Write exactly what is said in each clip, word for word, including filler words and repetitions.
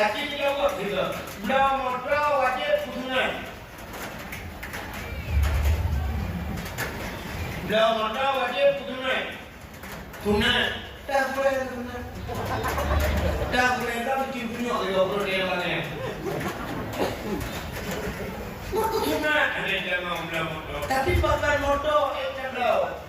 Tapi jaweueb juga, bloe moto wajéb peusunat. Bloe moto wajéb peusunat. Sunat. Dah boleh sunat. Dah boleh dah bikin punyok lagi orang dia mana. Waktu sunat ada yang mau bloe moto. Tapi pakai moto, eh, tak tahu.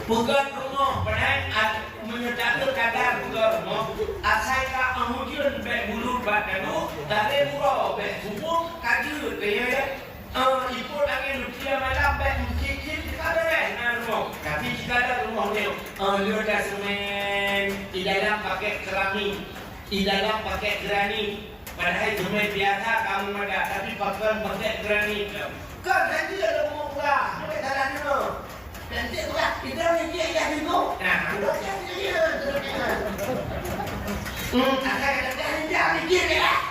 Peugöt rumoh, padahai at-, meunyoe taeu kadar peugöt rumoh, asai ka hujeuen bèk bulut bak tadoe, tarek uroe bèk suboh ka jeuet keu yeh. Eh, ipot angén luti malam bèk meucit-cit ka beureh na rumoh. Tapi jika ada rumoh nyoe, eh, lheueh taseumén, di dalam pakèt keramik, di dalam pakèt granit, Padahai seumén biasa kamoe madat, tapi pakon pakèk granit lom. Kon hana lôn peugah, hana salah deungoe. Dan cit peugah, "Kita ni cit ya dulu." Nah, udah cit ya, ya, terus ya. Hmm, asai kata-kata ni jangan mikir ya.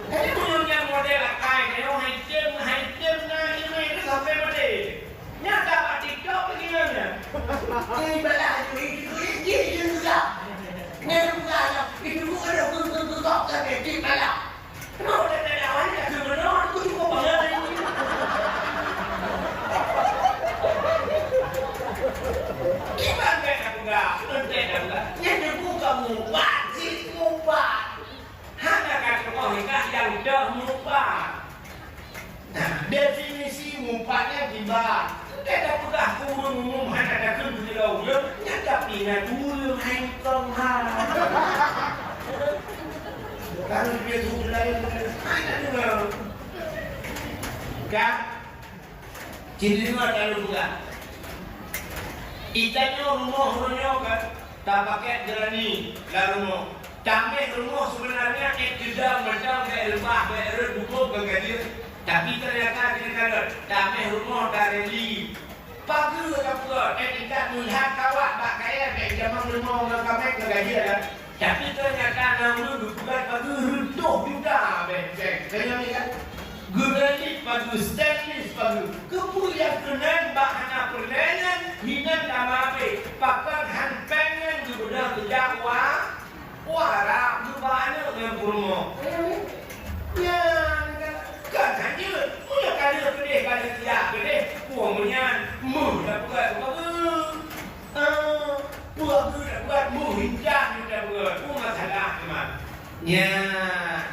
Jadi, meunyoe nyang model akai, nyoe hai tem, hai tem na email tu sampai mati. Nyan ka bak TikTok lagi nyan. Ibarat itu, itu, itu, itu juga. Nyan juga ada. Itu bukan ada guru-guru kok kan, itu malah. Kenapa tak ada awak ni, tak guru, aku cukup banyak ini. Iban kan aku dah, entah dah dah. Nyan dia bukan mubat, cik mubat. Hana ka teupeugah nyang deuh mupat. Nah, definisi mupat nyan kiban. Teuka tapeugah keu ureueng umum hana takheun keu sidroe ureueng, nyan tapi na ureueng hai kong ha. Kalau dia tu lain, hai na deungoe. Ka? Cit deungoe tapeugah. Itanyoe rumoh uroe nyoe ka tapakèk granit lam rumoh. Taméh rumoh sebenarnya ék teuda mantong bèk reubah, bèk rhot bukon keu gajeueng. Tapi ternyata jeuet kalon, taméh rumoh tareli. Pageue tapeugöt, ék tingkat meulihat kawat bak kayèe bèk jamong rumoh ngon kaméng keu gajeueng. Tapi ternyata na ureueng geupeugöt pageue reutôh juta bèk-bèk. Keu nyan kan? Geureulip pageue, stainless pageue. Keupeue nyang keunan bak hana peureulèe nyan hinan tamabé. Pakon han péng nyan geubeudôh geujak u, u Arab geuba aneuk ngon peurumoh. Nyan kan? Kon han jeuet. Meunyoe ka lheueh keudeh, ka lheueh siap keudeh, peue meunyan, meuh tapeugöt keu pageue. Ah, peue geuteupeugöt meuh intat geuteupeugöt, peue masalah teuma. Nyan.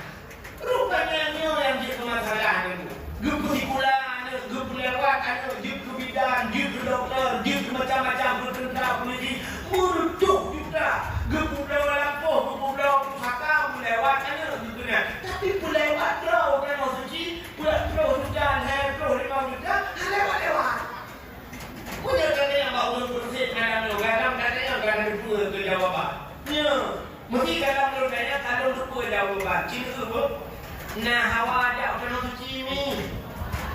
Rupanya nyoe nyang jeuet keu masalah nyoe. Geupeusikula aneuk, geupeulewat aneuk, jeuet keu bidan, jeuet keu dokto, jeuet keu macam-macam, keu teuntra, polisi, meureutôh juta. Geupeubloe lampôh, geupeubloe pusaka, meulewat aneuk geupeuna. Tapi peulewat droe tanoh suci, peuet ploh juta, lhèe ploh, limong juta, hana lewat-lewat. Meunyoe gata nyang bak ureueng peureuseh malam nyoe, gadang gata nyang gata teupeue keu jawaban. Nyoe, meusé gadang lôn tanya, ka lôn teupeue jawaban. Ci neuk beuh? Na hawa jak u tanoh suci mi.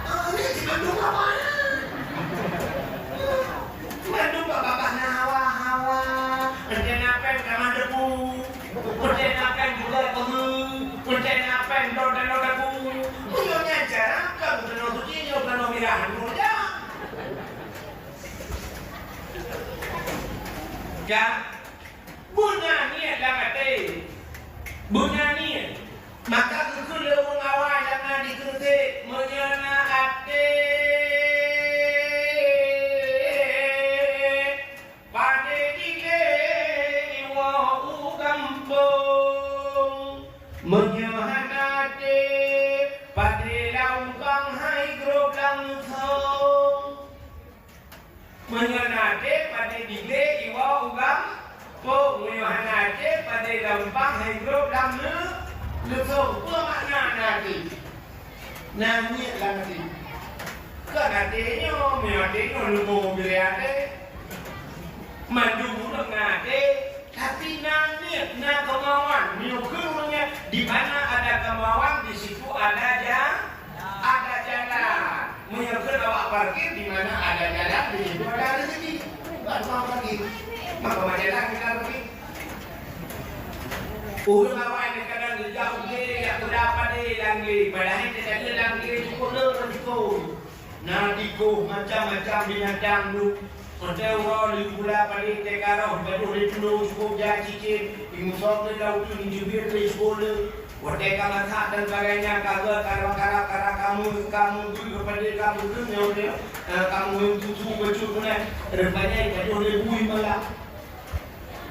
Ah, ni ci mandum hawa. Mandum bak babah na hawa-hawa. Entah na péng tamah debu. Peureulèe na péng juga peue, peureulèe na péng droe dan droe dagu. Meunyoe nyan cara, kon tanoh suci nyoe tanoh mirah nyoe jak. Ka, beuna niet lam até. Beuna niet. Maka geukheun lé ureueng awai nyang na di Keureusek, meunyoe na até. Padé dilèe iwoe u gampông, meunyoe hana até, padé lam lubang hai grob langsông. Meunyoe na até, padé dilèe iwoe u gampông, meunyoe hana até, padé lam lubang hai grob lam le-, leusông. Peue makna na até? Na niet lam até. Kon até nyoe, meunyoe até nyoe leumo bile até. Mandum ureueng na até, tapi na niet, na keumauan. Meunyoe kheun ureueng nyan, di mana ada kemauan, di situ ada ja-, ada jalan. Meunyoe kheun awak parkir, di mana ada jalan, di situ ada rezeki. Bukan tukang parkir. Maka majalah kita parkir. Ureueng awai nyan kadang geujak u glé, jak peugah padé lam glé. Padahai teuka lam glé cukôp le risiko. Na tikoh, macam-macam binatang duek. Watèe uroe lheuh pula padé teuka rôh, padub lé tulo cukôp jak cicém, imusok lé lam uteuen jeubiet lé cukôp lé. Watèe ka masak dan sebagainya, ka gèt, ka rab, ka rab, ka rab, ka meu-, ka meubeue keupadé, ka meubeue nyoe lé, eh, ka meubeue tutu bacut keunan. Rupanya padub lé bui malam.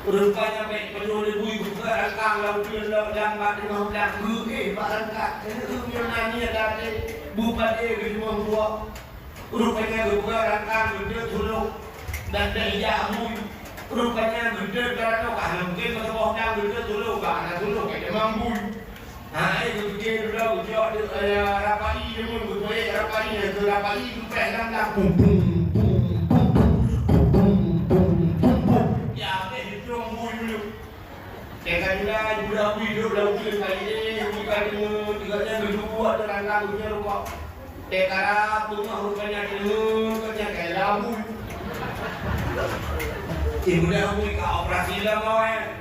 Rupanya bèk padub lé bui geupeugah rangkang lam uteuen lom dan bak teungoh blang geuh, eh, bak rangkang. Keuneuk geuh nyoe na niet até, beu padé geuh teumon tuwoe. Rupanya geupeugah rangkang geudeuek tulông dan bèk ijak bui. Rupanya geudeuek ranoe ka hana mungken meusaboh dang geudeuek tulông, ka hana tulông, ka jamang bui. Ha, eh, geupike dudoe geujok, eh, rapai deungon geupeuék rapai, eh, keu rapai geupéh lam, lam, pum, pum, pum. Ya, habéh tulông bui dulu. Teuka jula, jula bui duek lam uteuen kali, eh, bui ka deungon, tinggai nyan geudua teuh rangkang nyan rukok. Teuka rab beungoh rupanya deungon, ka nyan kai lam bui. Eh, muda bui ka operasi lam awai.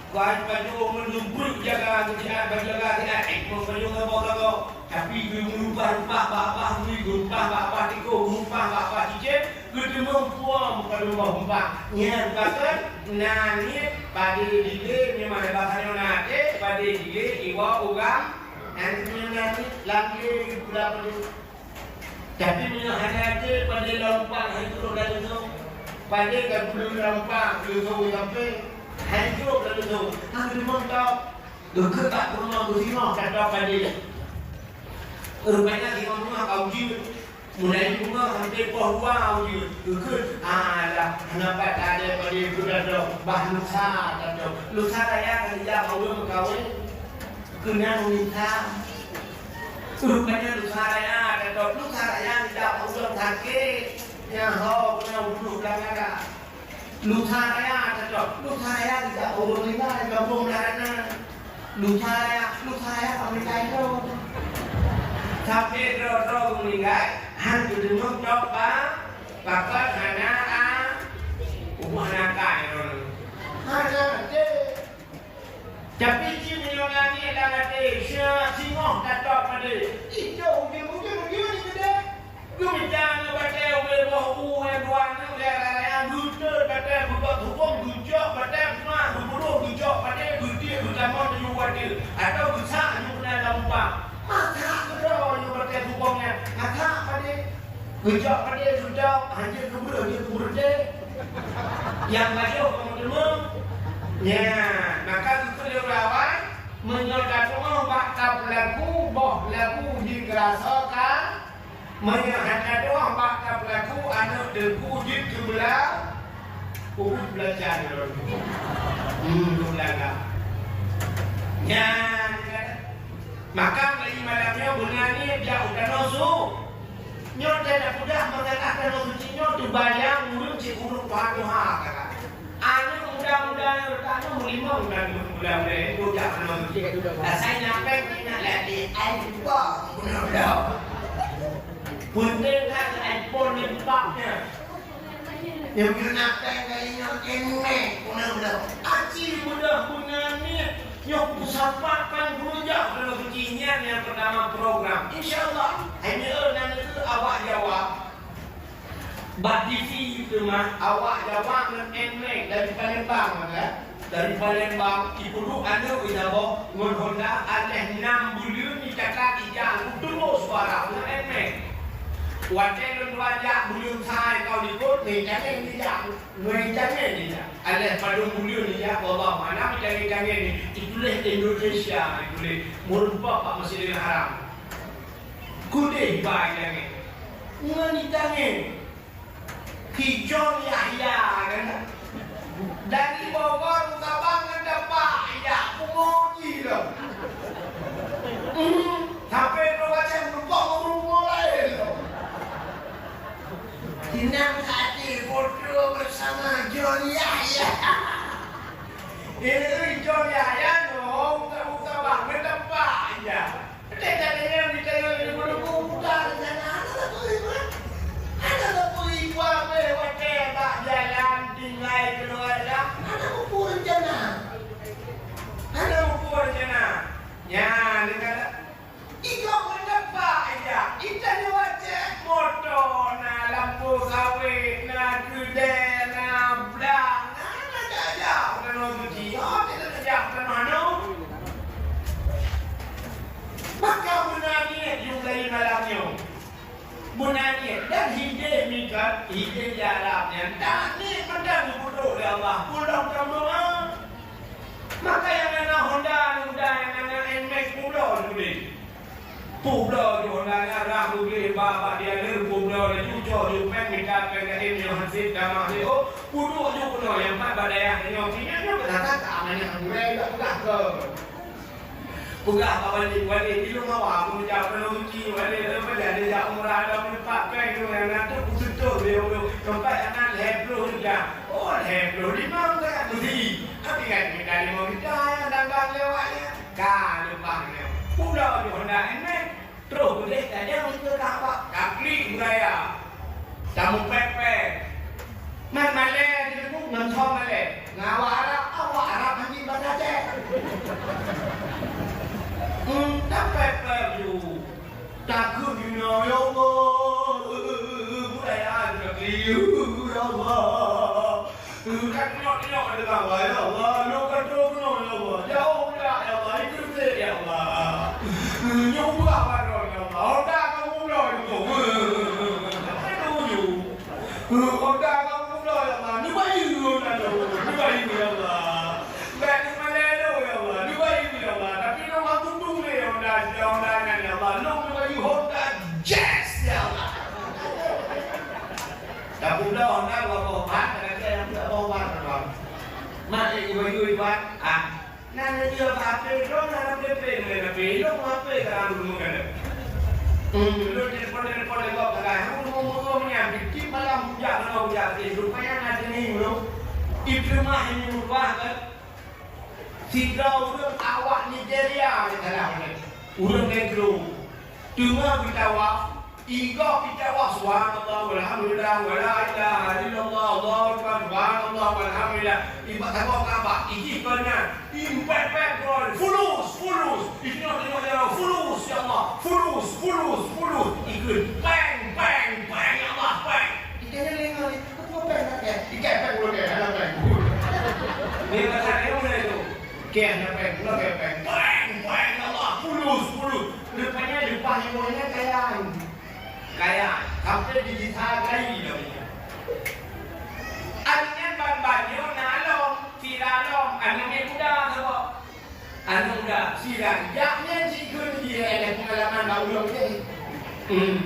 Kai pajoh meunyoe breuek jaga keusiat, bak jaga siat, eh, meunyoe saboh-saboh. Tapi geumeurubah-rubah babah bui, geumeurubah babah tikôh, geumeurubah babah cicém, geuteumeung puang padub boh umpang. Nyan pakon na niet padé dilé, nyoe meunan bahasa nyoe na até, padé dilé iwoe u gam, nyan nyan na niet lam dilé geupeugah padé. Tapi meunyoe hana até, padé lam umpang, hai trôh lam leusông. Padé ka geupeuleueh lam umpang, leusông sampoe, hai trôh lam leusông. Hana geuteumeung tôb. Geukheun bak peurumoh geusingoh, ka trôh padé. Rupanya singoh beungoh ka ujeuen. Mulai beungoh sampoe poh dua ujeuen. Geukheun, alah, hana pat até padé geutanyoe, bah lusa tanyoe. Lusa raya ka jijak bak ureueng meukawen. Keunan lusa. Rupanya lusa raya tanyoe. Lusa raya jijak bak ureueng sakét. Nyan ho keunan uduh lam dara. Lusa raya cocok. Lusa raya tidak ureueng tinggai di kampung Melarana. Lusa raya, lusa raya pamita itu. Sampai droe-droe ureueng tinggai, han geudeungoe cok ba, pakon hana a, umat hana kai droe. Hana deh. Tapi cit meunyoe nangis lam até, singoh tatôb padé. Ih, jôh ujeuen-ujeuen, ujeuen keudeh. Geumita ngon batèe ubé boh u nyang dua nyoe lé raya-raya, geuteut batèe beugöt hukôm, geujok batèe peumat, geupeudôh, geujok padé, geutiek, geutamong tujoh batèe, atawa geusak nyoe keunan lam umpang. Masak keudroe nyoe batèe hukôm nyan, masak padé. Geujok padé, geujok, hanjeuet keubreuh, hanjeuet keubreuh deh. Nyang bajoh kamoe teumé. Nyan, maka geukheun lé ulama, meunyoe ka tu'oh bak tapeulagu, boh lagu jih geurasoe ka, meunyoe hana tu'oh bak tapeulagu, aneuk teungku jeuet keu bela-, ubit beulacan lom. Hmm, beulacan. Nyan, maka lagi malam nyoe beuna niet jak u tanoh su-, Nyoe teuh na peugah meukalah tanoh suci nyoe teubayang ureueng sikureueng Tuhan Tuhan, kakak. Aneuk muda-muda nyang reutak nyoe meulimong dan muda-muda nyan jak tanoh suci. Asai na péng ingat lé até iPhone bunoe bloe. Peunteng that iPhone nibak nyan. Nyang keuneuk na péng kali nyoe Nmax bunoe bloe. Aci muda beuna niet. Nyoe kusapat pan gurujak Perdana Suci nyan nyang pertama program. Insya Allah, hai nyoe na neukeu awak Jawa. Bak T V teuma awak Jawa ngon Nmax dari Palembang, kan? Dari Palembang, ipeuduek aneuk isaboh ngon Honda, aléh nam buleuen icatat ija, kuteumé suara ngon Nmax. Watèe lôn dua jak buleuen sai kau likot, ngon Nmax ija. Ngon itangen nyan, aléh padum buleuen nyan, wallahu a'lam, itangen-itangen nyan, ituléh Indonesia, ituléh meurumpok bak Masjidil Haram. Kudeh ba itangen. Ngon itangen. Ki John Yahya, kan? Dari Bogor, Sabang, ngon teumpat, ija, kumoe jih lom. Hmm, sampai dua macam, lupa ngomong lain lom. Inong Sa'di foto bersama John Yahya. Ini John Yahya nyoe buka-buka bank, meuteumpat ija. Teuka deungon di tengah ini bulu buta rencana, hana tapeue, hana tapeue, watèe bak jalan tinggai keluarga, hana tapeue rencana. Hana tapeue rencana. Nyan, dia kata, Iko meuteumpat ija, itanyoe wacék moto na, lampu sawét na, keudè Meunan cit, dan hidéh meukat, hidéh di Arab nyan, taknik mantong geupeudôh lé Allah, pulang tameudoá. Maka nyang na Honda, Honda nyang na Nmax, peubloe ju lé. Peubloe ju Honda nyan, rhah ju lé, ba bak dealer, peubloe laju, cok ju péng, mita péng laén nyang hansét, tamah lé, oh, peuduek ju keunoe nyang pat bak dayah nyoe, nyan nyoe keunan that, amanah gurée dak peugah keu. Peugah bak Walid, "Walid, di luwa aku meujak peuneuruti, Walid, eh, peue jadi jak umrah, ada meunyepak péng tu, nyang na tu kuseutôt beliau tu, teumpat nyang na lhèe ploh juta." "Oh, lhèe ploh limong ka meusi." Tapi kan kita lima juta nyang dagang lewat nyan. Ka leupah nyan. Pulang ju Honda Nmax. Troh udép tajak u Ka'bah, taklik beuraya. Tameupék-pék. Man malèe teungku ngon soe malèe. Ngon awak Arab, awak Arab hanjeuet basa Aceh. Hmm, tapék-pék ju. Takheun inoe, "Ya Allah, beuraya taklik, ya Allah." Ka teungoh-teungoh deungon, "Ya Allah, lôn ka troh keunoe, ya Allah. Jauh that, ya Allah, ikheun sét, ya Allah. Nyoe ubah baroe, ya Allah. Honda ka mulo, ya Allah. Aduh, nyoe. Honda ka mulo, ya Allah. Neubayeue Honda lôn. Neubayeue, ya Allah. Bèk neumalèe lôn, ya Allah. Neubayeue, ya Allah. Tapi lôn hana tueng lé Honda, Honda nyan, ya Allah. Lôn neubayeue Honda Jazz, ya Allah." Tapi udah orang dua boh ban, ada dia yang dua boh ban, tuan. Mak cik ibu-ibu, ibu, ah. Nah, dia apa HP, dia nak ada P P, nak ada P P, dia mau HP, tak ada dulu, kan? Hmm, lu telepon, telepon, telepon, telepon, aku mau, mau, mau, ni, ambil tip malam, bujak, mana bujak, eh, rupanya ada ni, bro. Di rumah ini, rumah, kan? Sidroe ureueng awak Nigeria, nyang salah ureueng. Ureueng Negro. Teungoh geutawaf, igoe geutawaf, "Subhanallah, walhamdulillah, wala ilaha illallah, Allahu akbar, subhanallah, walhamdulillah." Iba-, saboh Ka'bah, ijih keu nyan, impèk-pèk droe, fulus, fulus. Ijih nyoe, ijih nyoe, fulus, ya Allah, fulus, fulus, fulus. Ikheun, péng, péng, péng, ya Allah, péng. Ikheun nyan lé ngon, ikheun péng, péng. Ikheun péng, ulôn péng, hana péng. Dia kata, "Eh, mana itu?" Kèe na péng, na kèe péng. Péng, péng, Allah, fulus, fulus. Rupanya leupah nyoe nyan kaya. Kaya, sampai digital kaya dah punya. Akhirnya ban-ban nyoe na lom, sira lom, aneuk muda saboh. Aneuk muda, sira, jak nyan jikheun jih, eh, pengalaman bak ulôn nyan. Hmm.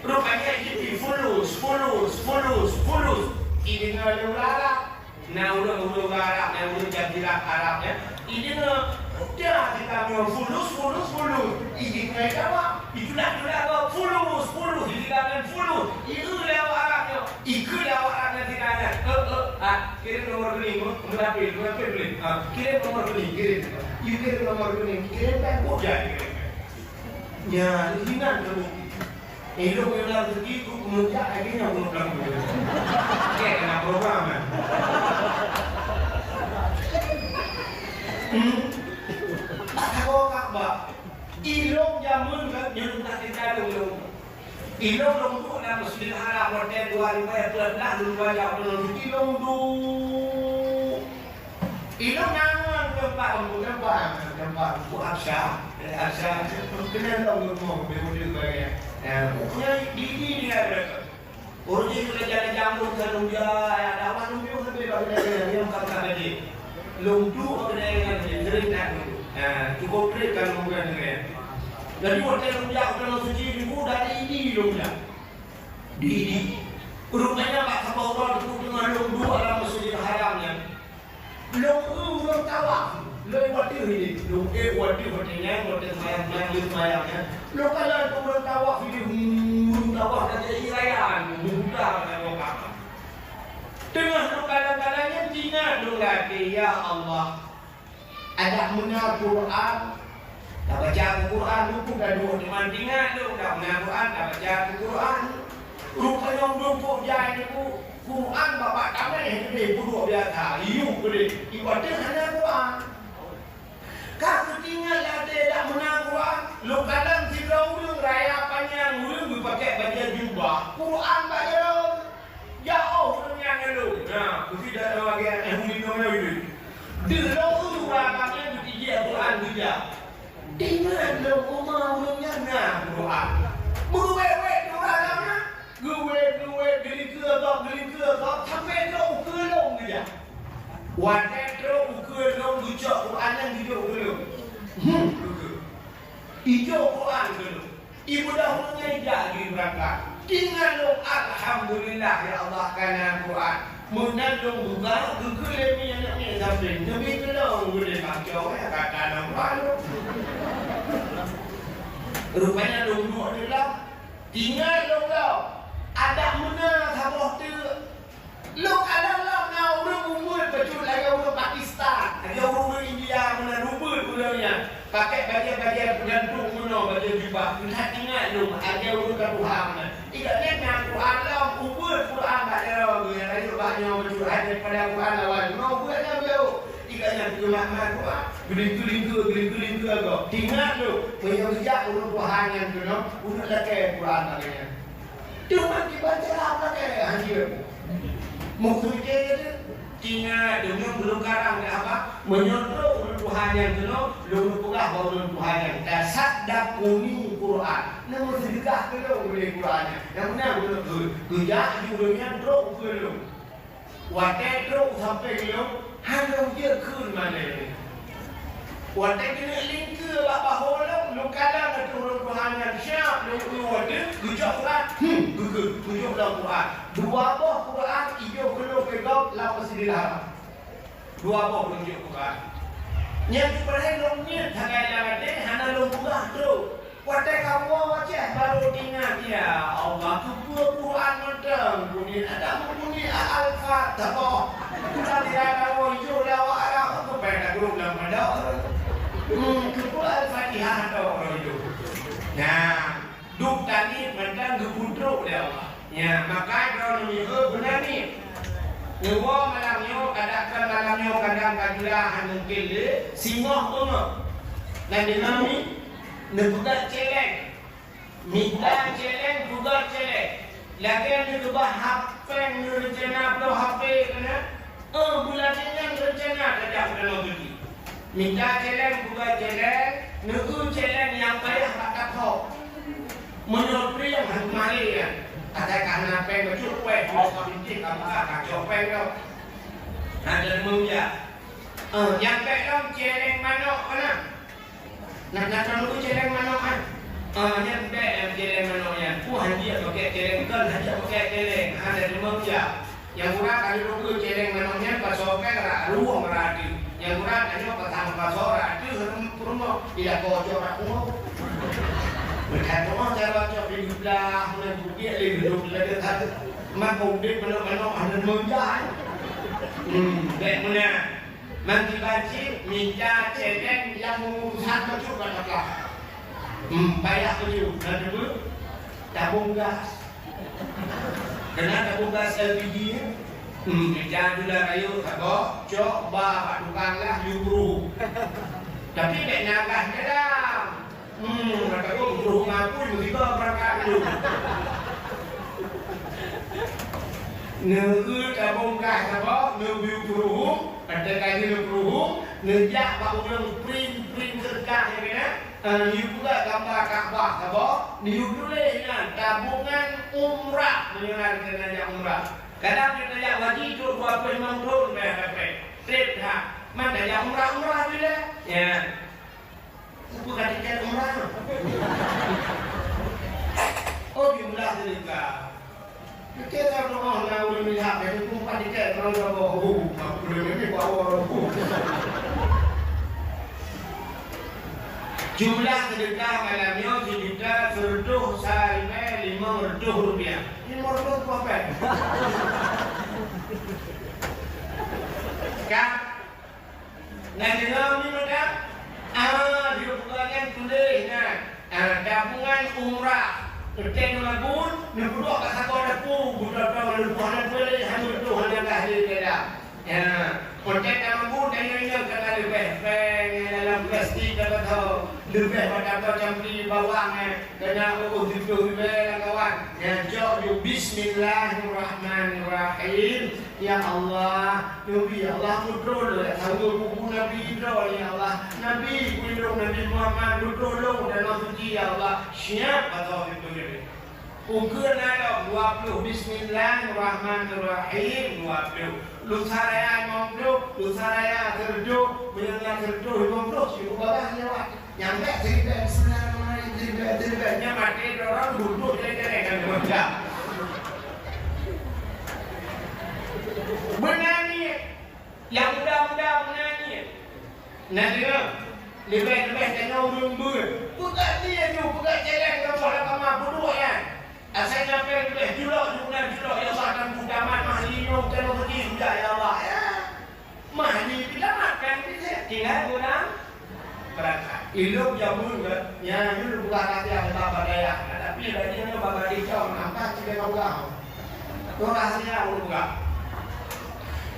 Rupanya jih fulus, fulus, fulus, fulus. Ideungoe lôn Arab. Na ureueng-ureueng Arab, na ureueng jazirah Arab nyan, ideungoe, "Dah, kita nyoe fulus, fulus, fulus." Ideungoe Jawa, itulah, itulah, fulus, fulus, ideungoe fulus. Ieu lé awak Arab nyoe, ikheun lé awak Arab nyan sira nyan. Eh, eh, ah, kirém nomor rekening, oh, meurapé, meurapé boleh. Ah, kirém nomor rekening, kirém. You kirém nomor rekening, kirém kan, oh, jadi kirém. Nyan, inan teubukti. Ilôn nyang na rezeki, ku keumeuja lagèe nyan ureueng blang. Oke, kena program, kan? Hmm? Tak tahu Ka'bah. Ilôn jameun kan, nyan tak cerita ilôn. Ilôn lôn duek lam Masjidil Haram, watèe dua ribu dua belas, lôn belajar ilôn duek. Ilôn na ngon teumpat, teumpat, teumpat Teungku Arsyad. Eh, Arsyad, keunan lom rumoh, beudeuk bagai. Eh, pokoknya di, di, di, di, ureueng nyan jalan-jalan lôn keu lôn dia, ya, dakwah lôn piôh sampai bak keunan, dia bukan kata dia. Lôn duek bak keunan, dia sering tak lôn. Eh, cukup pelik kan lôn bukan dengan. Jadi, watèe lôn jak, watèe lôn suci, Teungku, dari Idi lôn jak. Di, di. Rupanya bak saboh uroe Teungku teungoh lôn duek lam Masjidil Haram nyan. Lôn eu ureueng tawaf, lôn watèe nyan, lôn eu watèe, watèe nyan, watèe seumayang, seumayang, lôn seumayang nyan. Lôn kalon ureueng tawaf nyan, hmm, ureueng tawaf lagèe raya nyan, muda nyan lôn kalon. Teungoh lôn kalon-kalon nyan, teuingat lôn lam até, "Ya Allah, adak meuna Quran, tabaca Quran, Teungku, ka duek teuma teuingat lôn, adak meuna Quran, tabaca Quran." Rupanya ureueng kok jai nyan, Teungku, Quran bak-bak tamèh keudéh peuduek biasa, iyup keudéh, ibadat hana Quran. Ka teuingat lam até dak meunan Quran, lôn kalon sidroe ureueng raya panyang, ureueng geupakèe bajèe jubah, Quran bak jaroe. Jiôh ureueng nyan ngon lôn. Nah, keusidak lôn lagèe aneuk murit nyoe nyoe. Deuh lôn ureueng raya panyang geutijak Quran geujak. Teuingat lôn uma ureueng nyan na Quran. Meuwèt-wèt Quran lam na. Gob sampai trok ukeue lôn geujak. Watèe trok ukeue lôn geucok Quran nyan geujok ukeue lôn. Hmm, ukeue. Ijok Quran keu lôn. Ibu dahulu nyan jak di beurangkat. Tinggai lôn, alhamdulillah, ya Allah, ka na Quran. Meunan lôn buka, geukheun lé mi aneuk miet sampéng. Neubi keu lôn, geulé bak cowék, ka na Quran lôn. Rupanya lôn duek di lam. Tinggai lôn lom, adak meunan saboh teuk. Lôn kalon lom na ureueng ubeut bacut lagèe ureueng Pakistan, lagèe ureueng India meunan ubeut ureueng nyan. Pakai bajèe-bajèe peugantung meunoe, bajèe jubah. Keuneuk ingat lôn, lagèe ureueng ka tuha meunan. Ingat nyan na Quran lom, ubeut Quran bak jaroe geuh, nyang rayeuk bak nyoe bacut hai daripada Quran lawan. Nyoe ubeut nyan beuh. Iga nyan geumat-mat Quran, geulingkeu-lingkeu, geulingkeu-lingkeu agoe. Ingat lôn, meunyoe geujak ureueng tuha nyan keunoe, ureueng lakèe Quran lagèe nyan. Teuma kiban cara lakèe, hanjeuet. Meukeureuja teuh. Ingat lôn, nyoe meuleukarang lé Abah, meunyoe trok ureueng tuha nyan keunoe, lôn peugah bak ureueng tuha nyan, "Tasaddaquni Quran." Neumeuseudeukah keu lôn ulèe Quran nyan. Nyang meunan ulôn kheun, geujak ju ureueng nyan trok ukeue lôn. Watèe trok u sampéng lôn, hana lôn jeuet kheun malèe lé. Watèe keuneuk lingkeu bak bahô lôn, lôn kalon ateueh ureueng tuha nyan siap lôn ueh watèe geucok Quran, hmm, geukheun, geujok lam Quran. Dua boh Quran ijok keu lôn keu gob lam Masjidil Haram. Dua boh lôn jok Quran. Nyang keupeurhèe lôn niet sagai lam até, hana lôn peugah trok. Watèe kawoe Aceh barô teuingat, ya Allah, keupeue Quran mantong bunyi, adak meubunyi Al-Fatihah. Kita tidak tahu, jujur lawak Arab, aku pengen guru dalam pondok. Hmm, keupeue Al-Fatihah tu, orang itu. Nah, dup tani mantong geupeutrok lé Allah. Ya, maka droeneuh nyoe beunani. Neuwoe malam nyoe, kadang kan malam nyoe kadang ka jula han mungken lé, singoh beungoh. Nyan deungoe mi, neupeugah céléng. Mita céléng, peugah céléng. Lagèe neukeubah hapéng neurencana bloe hapé keunan. Eh, bulan nyan rencana tajak u Danau Toji. Mita céléng, peugah céléng, neueu céléng nyang payah bak takho. Meunyoe prieng han mari nyan, asai ka hana péng bacut kueh, dua bintéh ka buka, ka cok péng tau. Hana deungoe jak. Eh, nyang bèk lom céléng manok keunan. Nah, nah, kamoe céléng manok, ah. Ah, nyan bèk nyang céléng manok nyan. Wah, han jeuet pakèk céléng, kon, han jeuet pakèk céléng. Hana deungoe jak. Nyang urat ka lheueh céléng manok nyan, pasoe péng rot rueng rot ateueh. Nyang urat tanyoe patang pasoe rot ateueh rum-, rumoh. Ila kocok rot rumoh. Meukat rumoh cara cok di geublah, meunan bubiek lé geudong lagèe that. Mak udép manok-manok hana deungoe jak, eh. Hmm, bèk meunan. Meukiban cit mita céléng nyang urusan bacut bak kapal. Hmm, payah bacut, na teupeue? Tabong gas. Keunan tabong gas L P G, eh? Hmm, mita dula rayeuk saboh, cok ba bak tukang lah, yue peuruhueng. Tapi bèk na gas dalam. Hmm, mata gua peuruhueng apui, meusigoe beurangkat dulu. Neueu tabong gas saboh, neubiu peuruhueng, kata ka jeuet peuruhueng, neujak bak ureueng print, print seudeukah nyan keunan, eh, neuyue peugah gamba Ka'bah saboh, neuyue tuléh nyan tabungan umrah, meunyoe na rencana jak umrah. Kadang kita jak haji trok dua ploh limong thon bèk dapet. Trép that. Man tajak umrah-umrah bilèe. Ya. Peue ka tiket umrah? Oh, jumlah seudeukah. Tiket umrah na ureueng lihat, jadi pun empat tiket, kalau dah bawa, oh, mak, ureueng ni bawa, oh. Jumlah seudeukah malam nyoe sijuta seureutôh sa ribèe limong reutôh rupiah. Limong reutôh rupiah. Ka Nah, deungoe mi mantong. Ah, di buku nyan tuléh nyan. Ah, tabungan umrah. Peuteng tabung, neupeuduek bak saboh dapu, buta-buta leupah na tuléh, hana tuléh, hana dah di dalam. Ya, peuteng tabung, dan nyan, nyan, kena leubeh pèng, dalam plastik, kata tau. Leubeh bak tabung, campur bawang, eh. Keunan uroe siplôh ribèe lam kawan. Nyang cok ju, "Bismillahirrahmanirrahim. Ya Allah, Nabi Allah, putroe lôn, sanggoe kubu Nabi droe, ya Allah. Nabi, kulindong Nabi Muhammad, putroe lôn, Danau Suci, ya Allah." Siap, atau siplôh ribèe. Ukeue na lom dua ploh, Bismillahirrahmanirrahim, dua ploh. Lusa raya limong ploh, lusa raya seureutôh, meunyoe na seureutôh limong ploh, sibuku babah lewat. Nyang bèk siribèe, Bismillahirrahmanirrahim, siribèe, siribèe. Nyan maté droe, duduk jelek-jelek ngon dia. Beuna niet. Nyang muda-muda beuna niet. Na deungoe, leubeh-leubeh tanyoe ureueng beuet. Peugah niet nyoe, peugah celeng saboh lam kama peuduek nyan. Asai na péng leubeh, julok, julok, julok, ya Allah, Teungku, tamat mah linoe, keunoe beudih, ya Allah, ya. Mah ni selamatkan kita, tinggai guna beurangkat. Ilôn jameun, nyan lôn peugah rahsia bak dayah, tapi lagèe nyoe bak dayah, nampak cit ka peugah. Nyoe rahsia ulôn peugah.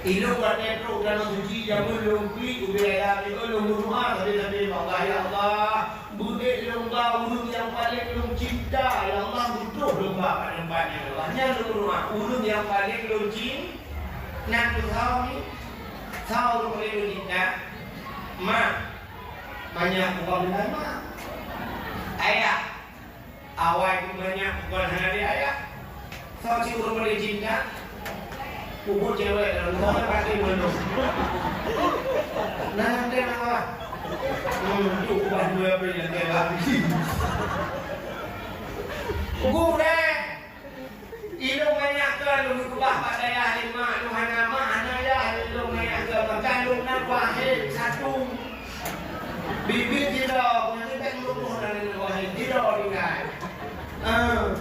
Ilôn watèe trok Danau Suci jameun lôn klik ubé ayat nyoe, lôn meudoa sabe-sabe bak Allah, "Ya Allah, beuet lôn ba ureueng nyang paleng lôn cinta, ya Allah, butuh lôn ba pada tempat nyoe, ya Allah." Nyan lôn meudoa, ureueng nyang paleng lôn cin-, nan tu sawa ni, sawa ureueng paleng lôn cinta. Ma, banyak bukan dengan ma. Ayah, Awai pun banyak, bukan hana di ayah. Soe cit ureueng boleh cinta? Pupuk cewek dalam rumah pasti mandum. Nah, nanti apa? Hmm, tu ubah dua puluh nanti lagi. Gurèe. Ilôn banyak keu lôn keubah bak dayah lé mak lôn hana mak hana yah, ilôn banyak keu maka lôn na wahé satu. Bibi sidroe, bunoe bèk meuluboh nan wahé sidroe tinggai. Eh,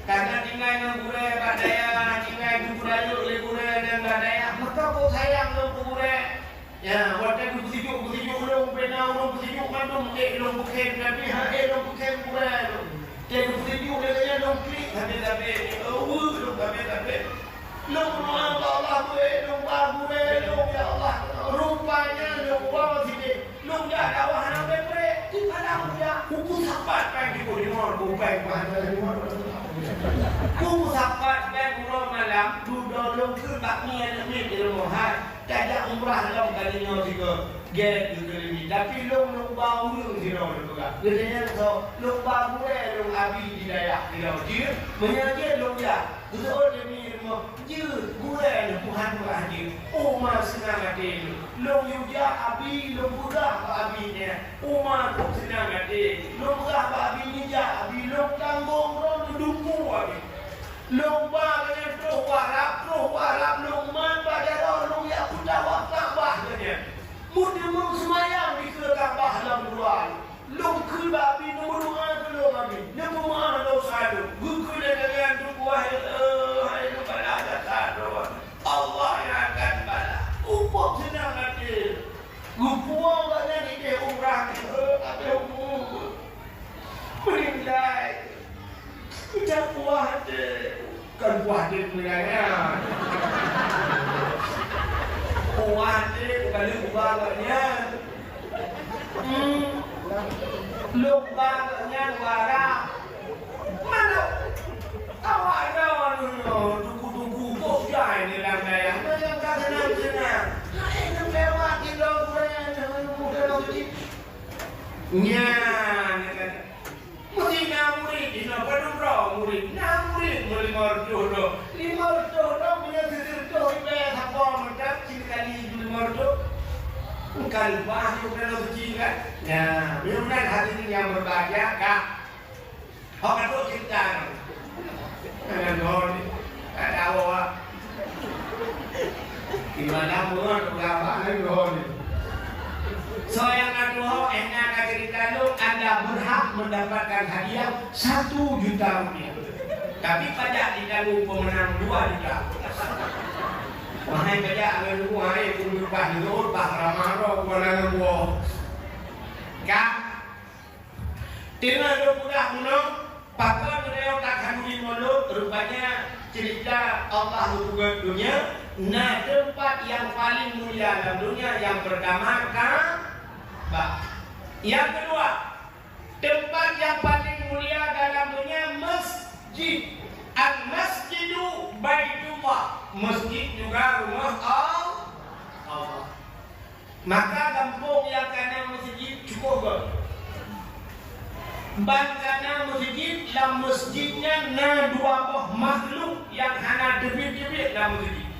karena tinggai ngon gurèe bak dayah, tinggai geupeurayeuk lé gurèe dan bak dayah, maka peue sayang lôn keu gurèe. Ya, watèe geupeusijuek-peusijuek lôn, pena ulôn peusijuek mandum, ék lôn peukhem, tapi han ék lôn peukhem gurèe lôn. Watèe geupeusijuek lagèe nyan lôn klik, sabe-sabe, eh, lôn sabe-sabe. Lôn meudoa bak Allah, beuet lôn ba gurèe lôn, ya Allah. Rupanya lôn woe sidéh, lôn jak dakwah hana pré-pré, di padang hujan. Kupeusapat péng di Kurimor, kupéng kuat. Kupeusapat péng uroe malam, dudoe lôn keu bak ngieng leumiet di rumoh hai. Tajak umrah lom kali nyoe sigoe, gét geukeuleumi. Tapi lôn, lôn ba ureueng sidroe lôn peugah. Geutanyoe soe, lôn ba gurèe lôn abi di dayah sidroe jeuet. Meunyoe jeuet lôn jak, geuseuôt lé mi rumoh, jeuet gurèe lôn Tuhan peugah jeuet. Oma seunang até lôn. Lôn yue jak abi, lôn peugah bak abi nyan. Oma trok seunang até. Lôn peugah bak abi nyan jak, abi lôn tanggong droe lôn duku abi. Lôn ba lagèe nyan troh u Arab, troh u Arab lôn mat bak jaroe lôn jak peutawaf Ka'bah lagèe nyan. Meuteumeung seumayang dikeue Ka'bah lam dua. Lôn kheun bak abi neumeudoa keu lôn abi, neupeumeu'ah dosa lôn. Geukheun lagèe nyan teungku, hai, eh, hai neubalah jasa droe. Allah nyang akan balah. Upok seunang até. Geupuwoe gobnyan idéh umrah nyoe, eh, abéh umu. Meuninggai. Ucap puah até. Kon puah até meuninggai nyan. Puah até bukan lé uba gobnyan. Hmm. Lôn ba gobnyan wara. Mana? Awak droe nyoe tuku-tuku kok jai ni lam dayah. Nyoe nyang ka seunang-seunang. Hai, nyoe lewat di lôn gurèe, nyoe muda lôn jih. Nyan, nyan. Meusti na murit, inoe padum droe murit. Na murit meulimong reutôh droe. Limong reutôh droe, meunyoe sireutôh ribèe sapo mantong, cit kali limong reutôh. Bukan bah, bukan rezeki kan? Nah, mudah-mudahan hadirin yang berbahagia, Kak. Hok ka trok ceurita nyoe. Ngon lôn. Ka tahu, ah. Di mana buat ulama ngon lôn. Soe nyang ka tuho, eh, na ka ceurita lôn, anda berhak mendapatkan hadiah satu juta rupiah. Tapi pajak ditanggung pemenang dua juta. Mahai pajak ngon buah, eh, pun berubah nurut, bah ramah roh, buah nanggung buah. Kak, Teuma lôn peugah bunoe, pakon meunyoe takhanduri mulod, rupanya ceurita Allah geupeugöt donya, na teumpat nyang paleng mulia lam donya, nyang peurtama Ka'bah. Nyang keudua, teumpat nyang paleng mulia dalam donya, masjid. Al-Masjidu Baitullah, masjid juga rumah Al-, Allah. Maka gampông nyang ka na meuseujid cukôp göt. Ban ka na meuseujid, lam meuseujid nyan na dua boh makhluk nyang hana teubiet-teubiet lam meuseujid.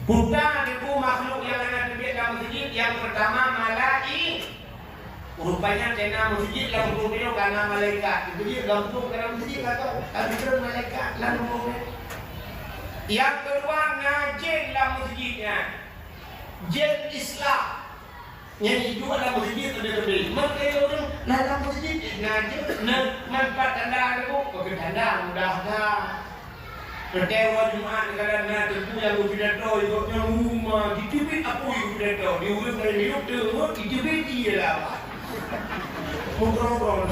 Peue makhluk nyang hana teubiet lam meuseujid? Nyang peurtama, malai-, rupanya ka na meuseujid lam gampông nyoe ka na malaikat. Meuseujid gampông ka na meuseujid ka, ka na malaikat lam gampông nyoe. Nyang keudua, na jén lam meuseujid nyan. Jén Islam. Nyan iduek lam meuseujid teuntée-teuntée. Maka ureuëng na lam meuseujid, na jeuet, na manfaat tanda lagée, bagi tanda mudah that. Teuntée uroe Jumat kadang na teungku nyang geupidato, igob nyang ruma, jiteubiet apui geupidato. Di ureuëng laén miyueb teungoh, jiteubiet ie lah. Meugrong-grong.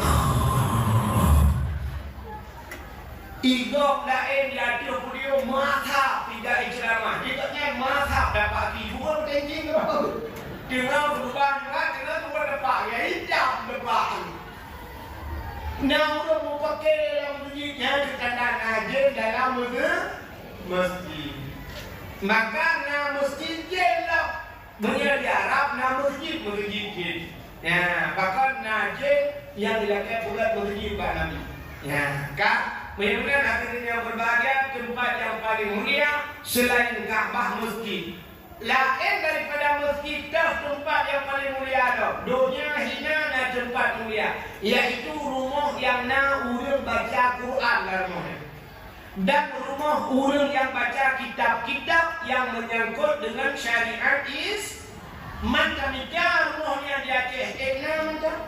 Igob laén di ateueh podium masa piga ijramah. Igob nyan masa dapat ibu teunjing. Teungoh berubah juga, teungoh berubah dapat ya hitam dapat. Nah, udah mau pakai dalam bunyi nyan tanda najis dalam meuseujid. Maka na meuseujid lah. Meunyoe di Arab na meuseujid, meuseujid jén. Nyan, bahkan na jén nyang dilakée peugét meuseujid bak Nabi. Nyan, ka? Meunyoe meunan hadirin yang berbahagia, tempat yang paling mulia selain Ka'bah meuseujid. Laén daripada meuseujid, toh tempat yang paling mulia lom. Donya hina na tempat mulia, yaitu rumoh nyang na ureuëng baca Quran lam rumoh nyan. Dan rumoh ureuëng nyang baca kitab-kitab nyang meunyangkot deungon syariat Is-, mantong mita rumoh nyan di Aceh, eh, na mantong.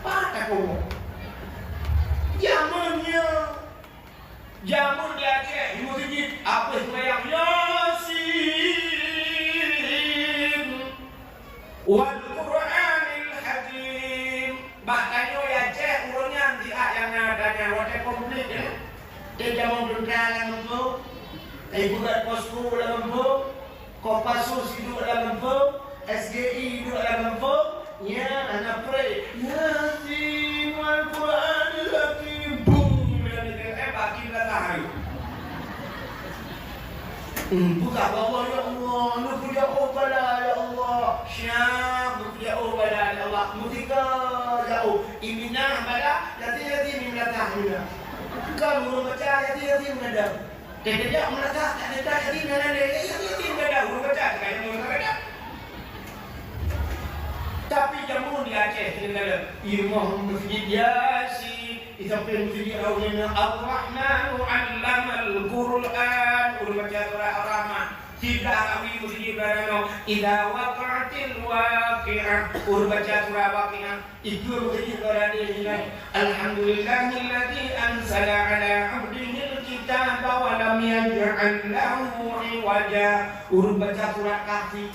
Pat takoh. Jameun nyoe, jameun di Aceh, di meuseujid, abéh seumayang Yasin. Wal Qur'anil Hakim. Bak tanyoe Aceh, ureuëng nyan siat nyang na tanya watée konflik, eh. Teujameun teuntra lam gampông, eh, peugét posko lam gampông, Kopassus iduek lam gampông, S G I iduek lam gampông, nyan hana pré. Yasin wal Qur'anil Hakim. Bum, dan itu, eh, bak kiblat hari. Hmm, peugah bak Allah, "Ya Allah, neupeujauh bala, ya Allah." Siap, neupeujauh bala, ya Allah. Meutika jauh. Iminah bala, yatim-yatim iminah, iminah. Kan ureuëng baca yatim-yatim gadang. Teuka jak meulatak, tak teuka yatim gadang, yatim-yatim gadang. Ureuëng baca, teuka yatim gadang. Tapi jameun di Aceh, di rumoh meuseujid Yasin, di sampéng meuseujid Ar-Rahman, Ar-Rahmanu 'allamal Qur'an, ureuëng baca surah Ar-Rahman. Siblah rawi meuseujid Ar-Rahman, idza waqa'atil waqi'ah, ureuëng baca surah Waqiah. Itu meuseujid Ar-Rahman, alhamdulillahilladzi anzala 'ala 'abdihil kitaba wa lam yaj'al lahu 'iwaja, ureuëng baca surah Kahfi.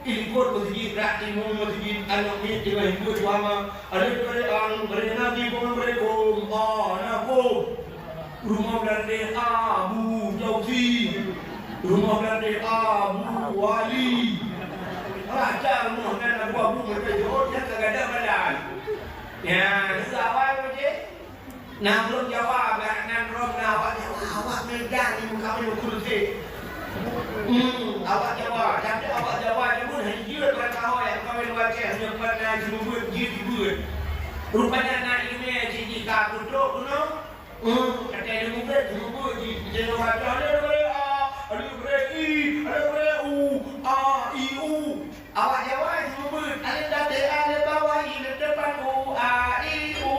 Di likot meuseujid, bak timu meuseujid, aneuk miet teungoh himbôt ceramah. Alif bri ang, bri nabi, bom bri kum, a, na kum. Rumoh Beulande, Abu Jauzi. Rumoh Beulande, Abu Wali. Raja rumoh nan Abu-abu meutai jeuet, nyan ka gadang badan. Ya, itu awai meuseujid. Na ureuëng Jawa, bak nan rhom na awak Jawa, awak Medan ni muka meunyukur cit. Hmm, awak Jawa, tapi awak Jawa nyoe pun han jeuet bak kawan nyang kawin luwa Aceh, meunyoe pat na jeuet beuet, jeuet beuet. Rupanya na ileumèe cit jih ka peutrok keunoe. Hmm, até jeuet beuet, jeuet beuet jih. Jeuet beuet, alif bri a, alif bri i, alif bri u, a, i, u. Awak Jawa seumeubeuet, alif lam D A, alif bawah i, alif depan u, a, i, u.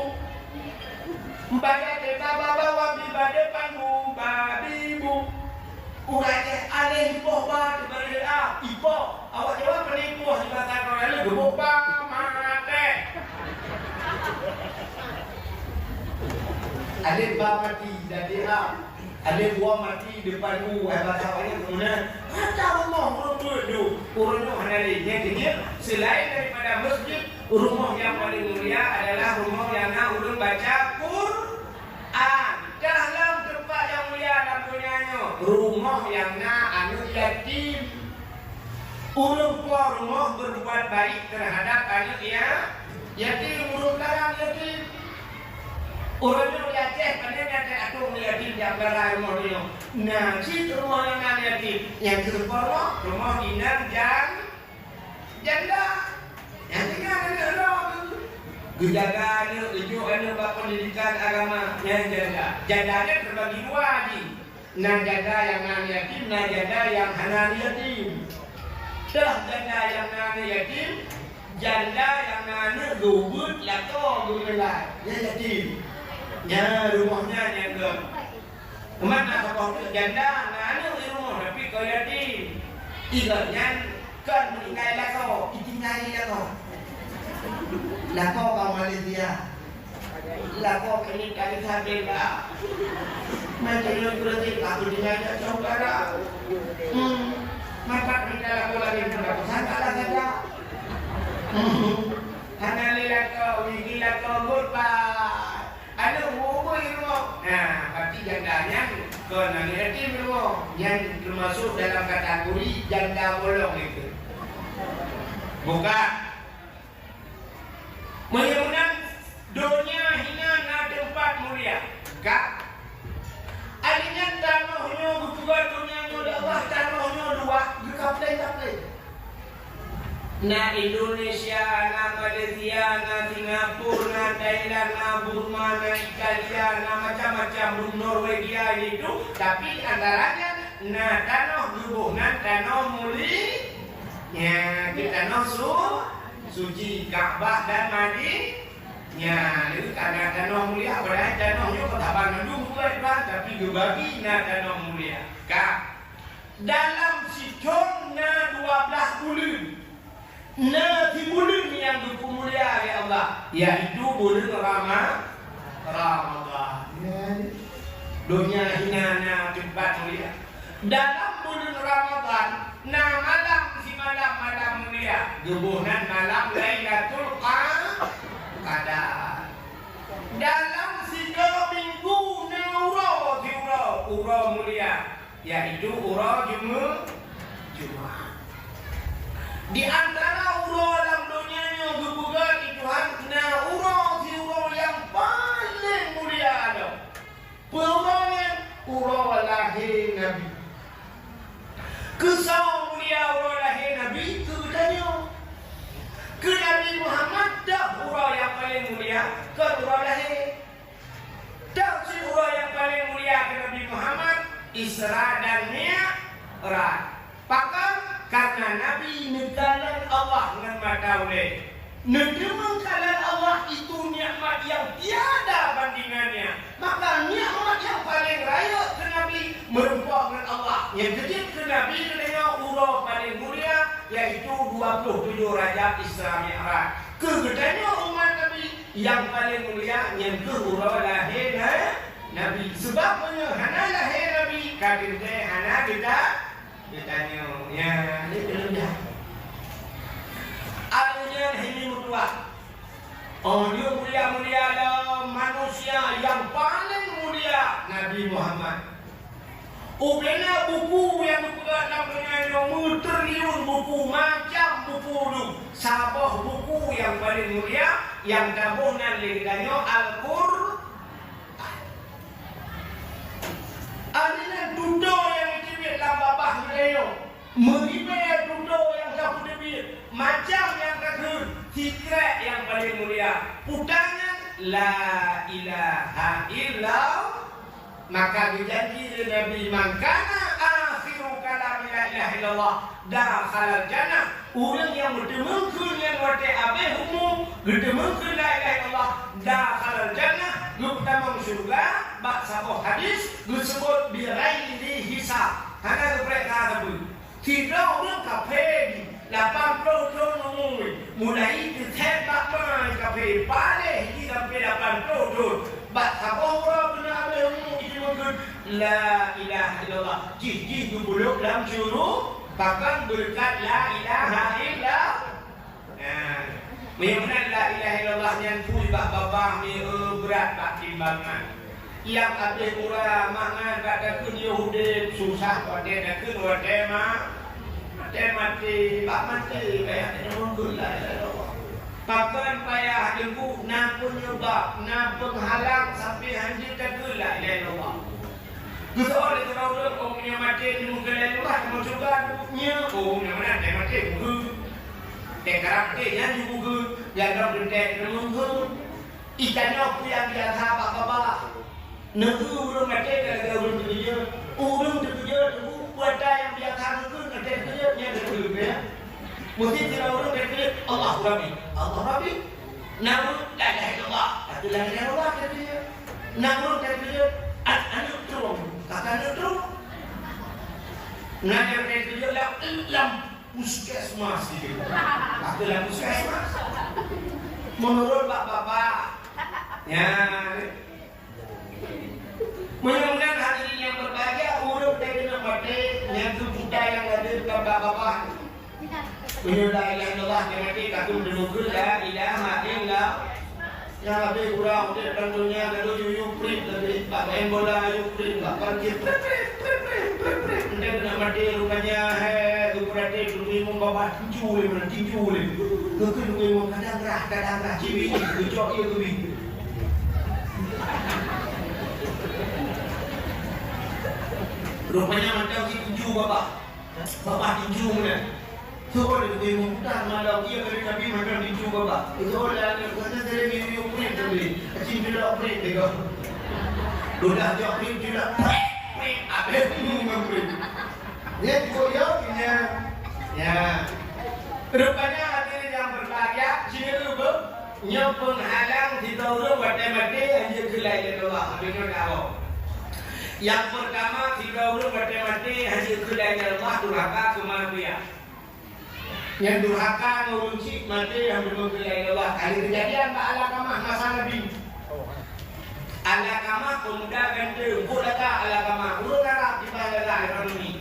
Empat D A, ba, ba, bawah, bi, ba, depan bu, ba, bi, bu. Ureueng Aceh alif ipoh ba, teuba D A, ipoh. Awak Jawa pane ipoh di basa droe, alif geuboh ba, maté. Alif ba mati, dan D A. Alif waw mati depan u, eh, basa awaknyan keunan. Rata rumoh ureueng beuet dum. Ureueng nyoe hana lé. Nyang keujeuet, selain daripada meuseujid, rumoh nyang paleng mulia adalah rumoh nyang na ureueng baca Quran. Dalam teumpat nyang mulia lam donya nyoe, rumoh nyang na aneuk yatim. Ureueng po rumoh berbuat baik terhadap aneuk ya-, yatim, ureueng karang yatim. Ureueng nyoe di Aceh, pane nyang ka atong yatim di antara rumoh nyoe. Na cit rumoh nyang na yatim, nyang keu rumoh, rumoh inong jan-, janda. Nyang tinggai aneuk droe. Geujaga aneuk, geujok aneuk bak pendidikan agama, nyan janda. Janda nyan teubagi dua jih. Na janda nyang na aneuk yatim, na janda nyang hana aneuk yatim. Toh janda nyang na aneuk yatim, janda nyang na aneuk geubeut lakoe geumeulai, nyan yatim. Nyan rumoh nyan nyang geuh. Teuma na saboh teuk janda na aneuk di rumoh, tapi kon yatim. Igoe nyan kon meutinggai lakoe, itinggai lakoe. Lakoe ka Malaysia. Lakoe keuneuk ka di Sabela. Macam nyoe berarti aku tinggai dak saudara. Hmm. Mata kita lakoe lagi mudah pesantren lah saja. Hmm. Hana lé lakoe, wigi lakoe, goodbye. Aneuk umur-umur di rumoh. Nah, berarti janda nyan kon aneuk yatim di rumoh. Nyan termasuk dalam kategori janda bolong itu. Bukan. Meunyoe meunan, donya hinan na teumpat mulia. Ka? Akhirnya tanoh nyoe geupeugah donya nyoe di Allah, tanoh nyoe luwah, geukapleng-kapleng. Na Indonesia, na Malaysia, na Singapura, na Thailand, na Burma, na Italia, na macam-macam, Norwegia itu, tapi antaranya na tanoh geuboh nan tanoh muli-, ya, di tanoh su-, suci, Ka'bah dan Madi-, ya, itu karena tanoh mulia, padahal tanoh nyoe kota bandum bukan, tapi geubagi na tanoh mulia. Ka. Dalam sithon na dua blaih buleuen. Na sibuleuen nyang geupeumulia lé Allah, yaitu buleuen Rama-, Ramadhan. Donya hinan na teumpat mulia. Dalam buleuen Ramadhan na malam simalam malam mulia, geuboh nan malam Lailatul Qa-, Qadar. Dalam sidroe minggu na uroe siuroe, uroe mulia. Yaitu uroe Jume-, Jumat. Di antara uroe lam donya nyoe geupeugah di Tuhan, na uroe siuroe nyang paleng mulia adoe. Peue uroe nyan? Uroe lahé Nabi. Keusoe mulia uroe lahé Nabi? Keu geutanyoe. Keu Nabi Muhammad, dak uroe nyang paleng mulia kon uroe lahé. Dan cit uroe nyang paleng mulia keu Nabi Muhammad, Isra dan Mi'raj. Pakon? Karena Nabi neukalon Allah ngon mata ulée. Neuteumeung kalon Allah itu nikmat nyang tiada bandingannya. Maka nikmat nyang paleng rayeuk keu Nabi meurumpok ngon Allah. Nyang keujeuet keu Nabi geutanyoe uroe paleng mulia, yaitu dua puluh tujoh Rajab, Isra Mi'raj. Keu geutanyoe umat Nabi, nyang paleng mulia nyan keuh uroe lahé na-, Nabi. Sabab meunyoe hana lahé Nabi, ka teuntée hana geuta-, geutanyoe. Nyan, nyan keuh lôn jak. Alheuh nyan hini meutuah. Oh, nyoe mulia-mulia lom manusia nyang paleng mulia Nabi Muhammad. Ubena buku nyang geupeugah lam donya nyoe meutriliun buku, macam buku dum. Saboh buku nyang paleng mulia nyang taboh nan lé geutanyoe Al-Qur'an. Artinya tutoe nyang jiteubiet lam babah geutanyoe, meuribée tutoe nyang tapeuteubiet, macam nyang takheun, sikrek nyang paleng mulia, putangan La ilaha illallah. Maka geujanji lé Nabi, "Man kana akhiru kalami la ilaha illallah, dakhalal jannah." Ureuëng nyang geuteumeung kheun nyan watée abéh umu, geuteumeung kheun la ilaha illallah, dakhalal jannah, geupeutamong syeuruga, bak saboh hadis geuseubut bighairi hisab, hana geupreh ka sapeue. Sidroe ureuëng kafé jih, lapan ploh thon umu, mulai teusét bak ma kafé, paléh jih sampoe lapan ploh thon. Bak saboh uroe keuneuk abéh umu jih meukeuen la ilaha illallah. Jih, jih geupeuleuk lam syeuruga, pakon beureukat la ilaha illallah. Nah, meunyoe meunan la ilaha illallah nyan pui bak babah mi, eh, brat bak timbangan. Nyang abéh murah mangat bak takheun Yahudi susah watée takheun watée ma-, watée maté, bak maté payah takheun la ilaha illallah. Pakon payah Teungku, na peunyeubab, na peunghalang sampoe hanjeuet takheun la ilaha illallah. Geusoe lé sidroe ureuëng, oh, meunyoe maté, teuma keu laén uroe, teuma syeuruga, nyo, oh, meunyoe meunan, maté, beuhe. Teukarang teh nyan jibeugeue, nyang dong teuntèe teumeung-meung. Itanyoe peue nyang biasa bak babah. Neugeu ureueng maté ka lagèe ureueng teukeujot. Ureueng teukeujot, ureueng peue ata nyang biasa geukheun maté teukeujot nyan teukeujot, ya. Meusti sidroe ureueng teukeujot, "Allahu Rabbi, Allahu Rabbi." Na ureueng, "La ilaha illallah." Ka la ilaha illallah teukeujot. Na ureueng teukeujot, "An-, aneuk trueng." Ka aneuk trueng. Na nyang teukeujot lam, lam Puskesmas itu. Aku lah puskesmas. Menurut bak bapak. Ya. Mudah-mudahan hadirin yang berbahagia, ureueng teuh keuneuk maté, nyang tu kita yang hadir bak bapak. Meunyoe la ilaha illallah, dia maté, takut menunggu la ilaha illallah. Nyang habéh kurang udép lam donya, lalu yuyu prit, tapi bak main bola yuyu prit, bak parkir, prit, prit, prit, prit, prit, prit. Entah keuneuk maté rupanya, hai, tu berarti tu imum babah tinju lé, mana tinju lé. Keukeue tu imum kadang rah, kadang rah, cibi, geucok ié keubi. Rupanya mantong si tinju babah. Babah tinju meunan. Soe lé geubri meuputar malam, iya kali Nabi makan tinju babah. Soe lé aneuk gata sering yue-yue kurit teubi. Acing julak kurit deh kau. Udah jok kurit julak. Kurit, kurit. Habéh tinju ngon kurit. Ya, cukup ya, ya. Ya. Rupanya hadirin yang berbahagia, sini dulu, Bu. Nyoe peunghalang sidroe ureueng watèe maté hanjeuet keu la ilaha illallah, habéh nyoe dakwah. Nyang peurtama, sidroe ureueng watèe maté hanjeuet keu la ilaha illallah, durhaka keu manusia. Nyang durhaka ngon ureueng chik maté hanjeuet keu la ilaha illallah. Ka lheueh keujadian bak Alqamah masa Nabi. Alqamah peumuda ganteng, buet lagak Alqamah, ureueng Arab jipaih lagak ekonomi.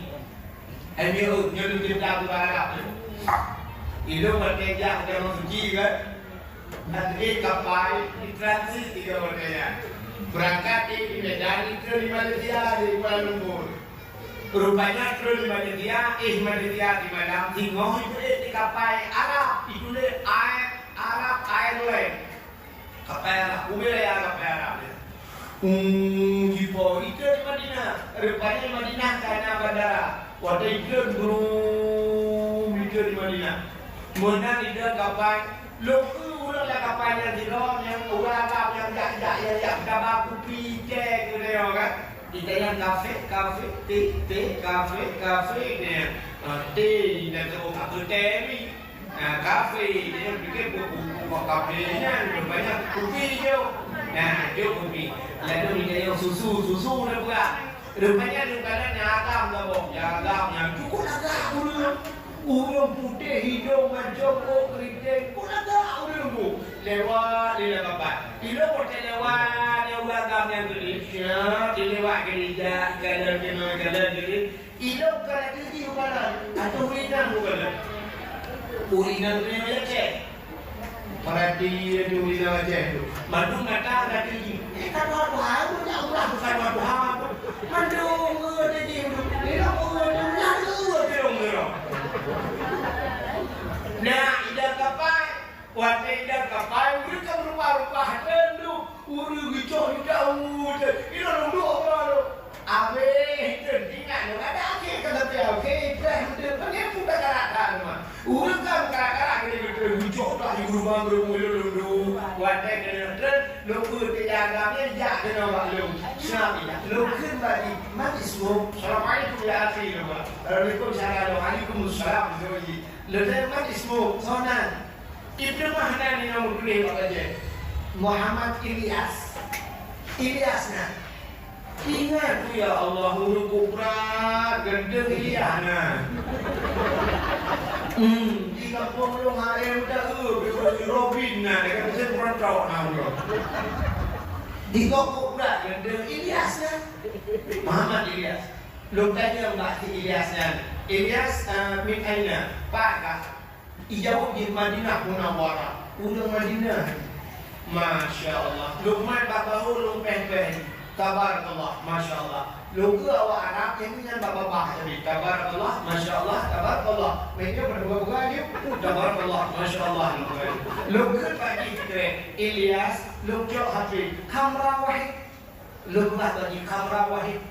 Hai miet, nyoe lôn ceurita bak Arab nyoe. Ilôn watèe jak u Tanoh Suci kan, na trép kapai, ditransit tiga watèe nyan. Beurangkat di Medan, ikheun di Malaysia, di Kuala Lumpur. Rupanya treun di Malaysia, éh Malaysia di malam, singoh ituléh di kapai Arab, ituléh Air Arab Airline. Kapai Arab, ubé raya kapai Arab nyan. Hmm, jipo ikheun di Madinah. Rupanya di Madinah ka na bandara. Watèe ikheun, brum, ikheun di Madinah. Meunan ikheun kapai, lôn eu ureueng lam kapai nyan sidroe, nyang ureueng Arab nyang jak-jak, nyang jak peutaba kupi, teh, keu nyoe kan. Ikheun nyan kafe, kafe, teh, teh, kafe, kafe, nyan. Ah, teh, dan tu, apa teh ni? Nah, kafe, dia fikir buku, buku kafe nyan, rupanya kupi je. Nah, je kupi. Lalu dia yang susu, susu dia pegang. Rupanya dia kata nyagam lah, Bang. Nyagam, nyagam. Cukup lagak ureueng. Ureueng putéh, hidông mancong, ôk keriting. Cukup lagak ureueng tu. Lewat dia dah dapat. Bila watèe lewat, dia ureueng agam nyang geude. Ya, dia lewat gereja, jalan keunoe, jalan geude. Ilôn ka lagèe jih u badan, ateueh ureueng inong u badan. Ureueng inong nyoe Aceh. Peurati ateueh ureueng inong Aceh tu. Mandum mata lagèe jih. Eh, ka dua tuha, bukan dua tuha. Mandum ureueng Aceh jih tu. Ilôn ureueng tu, na ureueng tu. Nah, idang kapai. Watèe idang kapai, ureueng ka meurupa-rupa, teuntu ureueng geucok di daun, ilôn duek droe lôn. Abéh teun ingat lôn, adak akhé ka geupeuhah, oke, ipreh meuteun, pangai pun ka karat-karat teuma. Ureueng ka meukarat-karat, keuneuk geuteun, geucok dah di geurubang, geurubang, ilôn lôn duek. Watèe keuneuk teun, lôn peue teujaga, nyan jak keunoe bak lôn. Seunang ilôn kheun bak jih, "Man ismuk?" "Assalamualaikum ya akhi," lôn ba. "Waalaikumsalam." "Waalaikumsalam," lôn ba jih. Lôn tanyong, "Man ismuk?" "Soe nan?" Ipeugah nan inong meutuléh bak bajèe, "Muhammad Ilyas." Ilyas nan. Ingat, ya Allah, ureueng kubrat, ganteng Ilyas nan. Hmm, di gampông lôn H M dah, eh, beutôi Robin nan, dekat mesin perontok nan ureueng. Di gampông kubrat, ganteng Ilyas nan. Muhammad Ilyas. Lôn tanyong bak si Ilyas nyan, "Ilyas, eh, min aina?" Pat kah? Ijaweueb jih, "Madinah Munawwarah." Ureueng Madinah. Masya Allah. Lôn mat bak bahô lôn péh-péh. Tabarakallah. Masya Allah. Lôn keu awak Arab nyang nyan bak babah tadi. Tabarakallah. Masya Allah. Tabarakallah. Meunyoe pada buka-buka jih. Tabarakallah. Masya Allah. Lôn keu bak jih, "Ilyas, lôn cok H P." Kamera wahid. Lôn peugah bak jih, "Kamera wahid."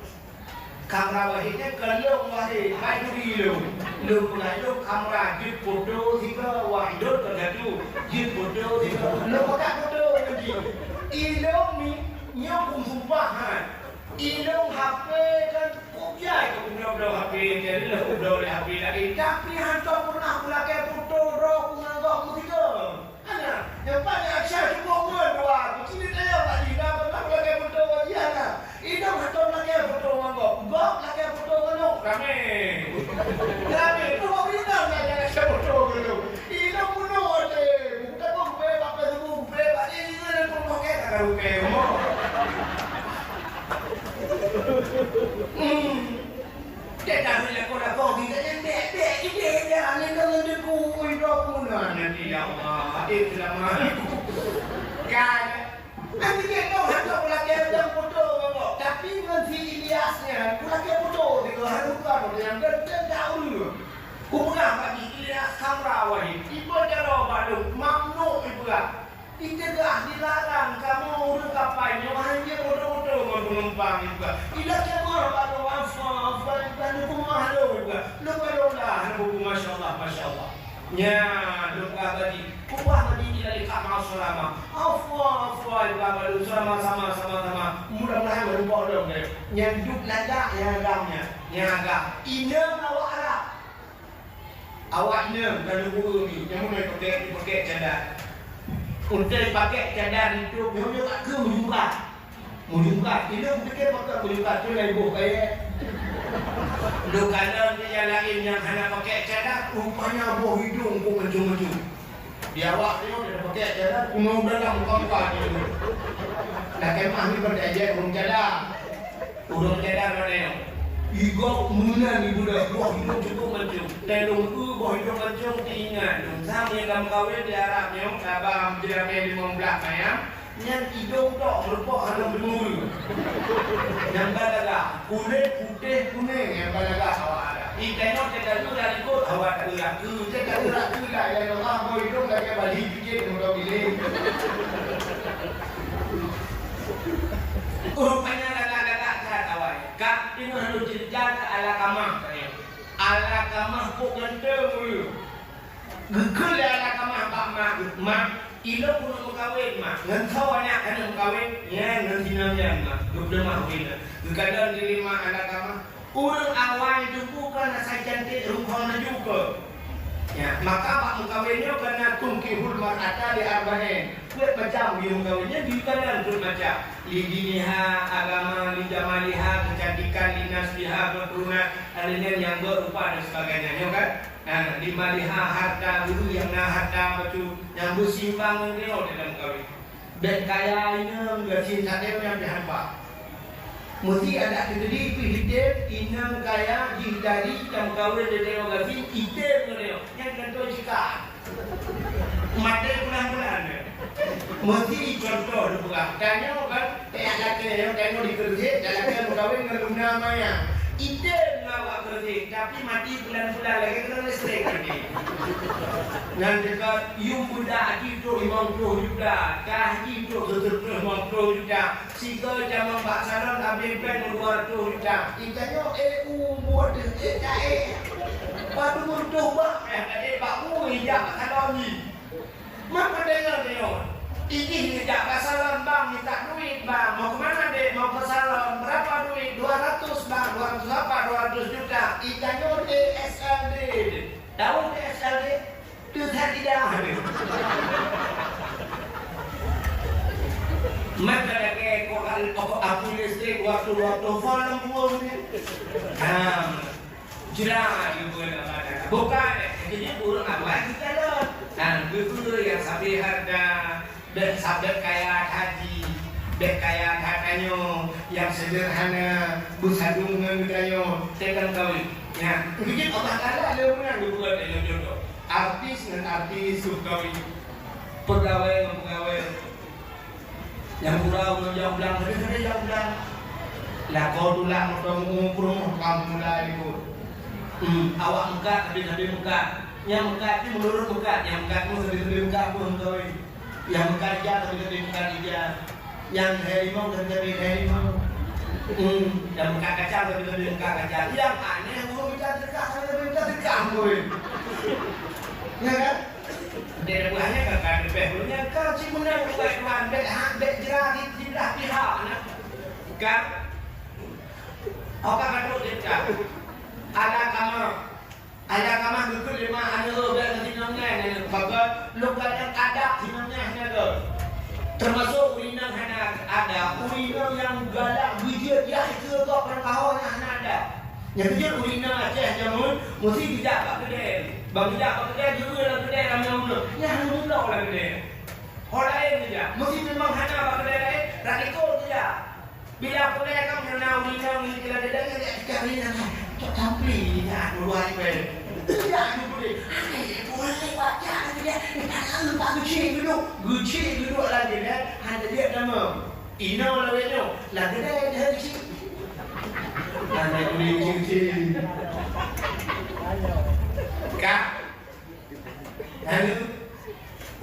Kamra Wahid nyan kon lôn Wahid, hai duri lôn. Lôn peugah lôn kamra jeuet foto sigoe, Wahidot kon satu, jeuet foto sigoe. Lôn peugah foto lôn jih. Ilôn ni, nyoe keusumpah hai. Ilôn H P kan, kok jai keu bloe-bloe H P, jadi lôn bloe lé H P laén. Tapi hantom pernah kulakée foto droe ku ngon gob meusigoe. Hana, nyang paléng asai cukup ngon dua, keucilik ayah bak jih, na pernah kulakée foto bak jih, hana. Idong hantom lakée foto ngon gob, gob lakée foto ngon lôn, ramé. Ramé, tu gob inong na lakée foto ngon lôn. Idong bunoe até, buku tabong kupeuék bak Facebook, kupeuék bak jih, ngon lôn pun pakai, tak tahu ke, mo. Hmm. Dia dah lakoe-lakoe geuh nyan dek-dek idéh dia, nyan ngon debu, ui, droe pun, ah, nanti, ya Allah, eh, selamat. Kan? Nanti dia tahu hantom kulakée udang foto ngon gob. Tapi ngon si Ilyas nyan, kulakée foto sigoe, harus bukan orang yang ganteng dah ureueng. Kupeugah bak jih, Ilyas Kamra Wahid, iba jaroe bak lôn, mamnu ipeugah. Iteugah dilarang kamoe ureueng kapai nyoe hana foto-foto ngon penumpang ipeugah. Ilakée meuh bak lôn, afwan, afwan, ipeugah, neupeumeu'ah lôn ipeugah. Lôn bak lôn lah, neupeugah, masya Allah, masya Allah. Nyan, lôn peugah bak jih. Kupeugah bak jih, ila liqa ma'as salamah. Afwan, afwan, ipeugah bak lôn, sama-sama, sama-sama. Mudah-mudahan meureumpok lom, eh. Nyan duek lagak nyang agam nyan. Nyang agam. Inong awak Arab. Awak inong ka leubu mi, nyang meunoe pakèk, pakèk cadar. Untée pakèk cadar itu, nyoe nyoe ka keu meujungkat. Meujungkat, inong pikée pakèk meujungkat tu laén boh kayèe. Lôn kalon di nyang laén nyang hana pakèk cadar, rupanya boh idong kok mancung-mancung. Di awak nyoe dak pakèk cadar, keunoe dalam muka-muka nyoe. Dak kemah ni peureujak ureueng cadar. Ureueng cadar nyoe. Igob meunan ibuda boh idong cukup mancung. Teuh lôn eu boh idong mancung teuingat lôn. Sampoe ka meukawen di Arab nyoe, haba meujeurame limong blaih manyam, nyan idong tok meureumpok hana meunuri. Nyang balagah, kulét putéh kunéng nyang balagah awak Arab. Itanyoe teuh ka eu dak likot, hawa teueu dak keu, teuh ka eu dak keu, la ilaha illallah, boh idong lagèe bali picit moto giling. Rupanya lagak-lagak that awai. Ka teungoh lôn ceurita keu Alakamah, katanya. Alakamah kok ganteng ureueng. Geukheun lé Alakamah bak mak geuh, "Mak, ilôn keuneuk meukawen, Mak. Ngon soe aneuk keuneuk meukawen?" "Nyan ngon si nyan, Mak." Geupeuleumah ureueng nyan. Geukalon lé mak Alakamah. Ureueng awai teungku kon asai cantik, rukhong laju keu. Ya, maka bak meukawen nyoe kana tunkihul mar'ata li arba'in. Peuet macam geumeukawen nyan dikalon peuet macam. Li diniha, agama, li jamaliha, keucantikan, li nasliha, keuturunan, ada nyan nyang beurupa dan sebagainya, nyoe kan? Nah, li maliha, harta, ureueng nyang na harta, bacut, nyang beusimbang ngon nyoe dalam kawen. Bèk kaya inong gasien satéh nyang pih hana. Meusti adak teukeudi pih item inong kaya jih tadi nyang kawen lé tanyoe gasien item ngon nyoe. Nyan gantoe jika. Maté bulan-bulan. Meusti contoh dipeugah. Tanyoe kan, tajak lakèe nyoe, tanyoe di Keureusek, tajak lakèe meukawen ngon Luna Maya. Item ngon awak Keureusek, tapi mati bulan-bulan lagèe keunoe listrik tadi. Nyan teuka yum beudak jih trok limong ploh juta, kah jih trok sireutôh limong ploh juta. Sigoe jamong bak salon habéh bèk dua reutôh juta. Itanyoe, eh, u buet deuh, eh, taék. Padum reutôh bak, eh, eh, bak u ijak bak salon jih. Maka deungon nyoe, ijih neujak bak salon, "Bang, minta duit, Bang." "Mau ke mana, Dek?" "Mau ke salon." "Berapa duit?" "Dua ratus, Bang." "Dua ratus apa?" "Dua ratus juta." Itanyoe T S L D. Tahu T S L D? Teuh that lidah. Maka lagèe kok, kok api listrik waktu-waktu phon lampu ni. Nah, jelas juga nama dah. Bukan, jadi ureueng awai kita dah. Nah, betul yang sampai harga, bèk sabèk kaya haji, bèk kaya that tanyoe, yang sederhana, beusadum ngon geutanyoe, tekan kawen. Ya, begitu Allah Taala ada orang yang bukan dalam jodoh. Artis ngon artis keuh kawin, peugawée ngon peugawée. Nyang gurau ngon nyang ulang, sabe-sabe nyang ulang. Lakoe tulak mantong u prunoh ka mulai likot. Hmm, awak meukat, sabe-sabe meukat. Nyang meukat nyoe meunurot meukat, nyang meukat nyoe sabe-sabe meukat pun kawin. Nyang meukat ija, sabe-sabe meukat ija. Nyang lhèe limong, sabe-sabe lhèe limong. Hmm, dan buka kaca, lebih-lebih buka kaca. Yang aneh, guru minta sedekah, saya lebih minta sedekah, guru. Ya kan? Dia ada buahnya kan, kan, lebih dulunya, kan, si menang, bukan, bukan, bek, ha, bek jerah di, di belah pihak, nah. Kan? Apa kata dia, kan? Ada kamar. Alhamdulillah, geukheun lé mak aneuk, "Bèk lagèe nyan, nyan, nyan." Pakon? Lôn kalon adak singoh nyan, nyan, nyan. Teumasok ureueng inong hana adak, ureueng inong nyang galak beujeuet, yah, ikeu gob peunahoh nyan hana adak. Nyang beujeuet ureueng inong Aceh jameun, meusti geujak bak keudè. Ban geujak bak keudè, jeuet lam keudè ramè ureueng. Nyan hana meulo lam keudè. Ho laén geujak, meusti teuma hana bak keudè laén, rot likot geujak. Bila peureulèe ka meunyoe na ureueng inong ngieng keu lam keudè, nyan cok sampli nyan, dua-dua ribèe. Nyan peureulèe. Hai, peureulèe baca lam keudè. Eh, padahai ka geuchik geuduek. Geuchik geuduek lam keudè, hana jeuet tamong. Inoe lawét nyoe, lam keudè dah geuchik. Hana ureueng geuchik. Ka Lalu,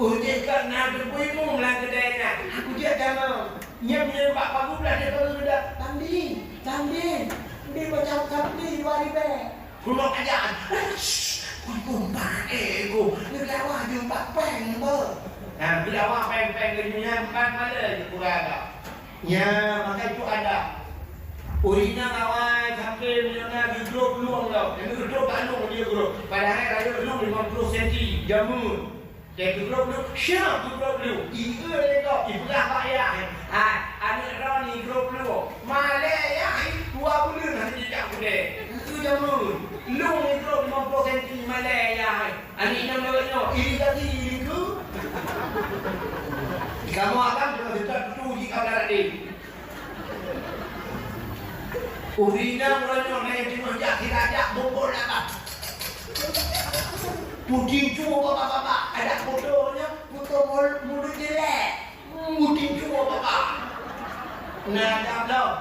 udép ka na teupeu imum lam keudè nyan. Aku jak jameun. Nyan, nyan bak pagu blah dia baru dah. Tamdi, tamdi. Di macam tamdi dua ribèe. Kulok aja. Shh, kumpung bak, eh, ku. Ni dawa jumpa pèng, bo. Nah, dawa pèng-pèng ke dunia, empat malam, kurang dah. Nya, maka itu ada. Ureueng inong awai sampoe meunyoe na geugrôp lueng lom. Nyang geugrôp bak lueng dia grôp. Padahai rayeuk lueng limong ploh senti, jameun. Dia geugrôp lueng, siap geugrôp lueng. Ieu lé gob, ipeugah bak yah. Hai, aneuk droeneuh grôp lueng. Malèe yah, dua buleuen hana jijak keudè. Ieu jameun. Lueng igrôp limong ploh senti, malèe yah. Aneuk inong lawét nyoe, iri gaki, iri keu. Kamoe akan teuka-teuka tuju jih ka meudarat deh. Ureueng inong uroe nyoe na nyang teungoh jak sira jak bongkot lam bak. Puting cue babah-babah, adak foto nyoe, foto mul-, mulut jelek. Puting cue babah. Na adak lom.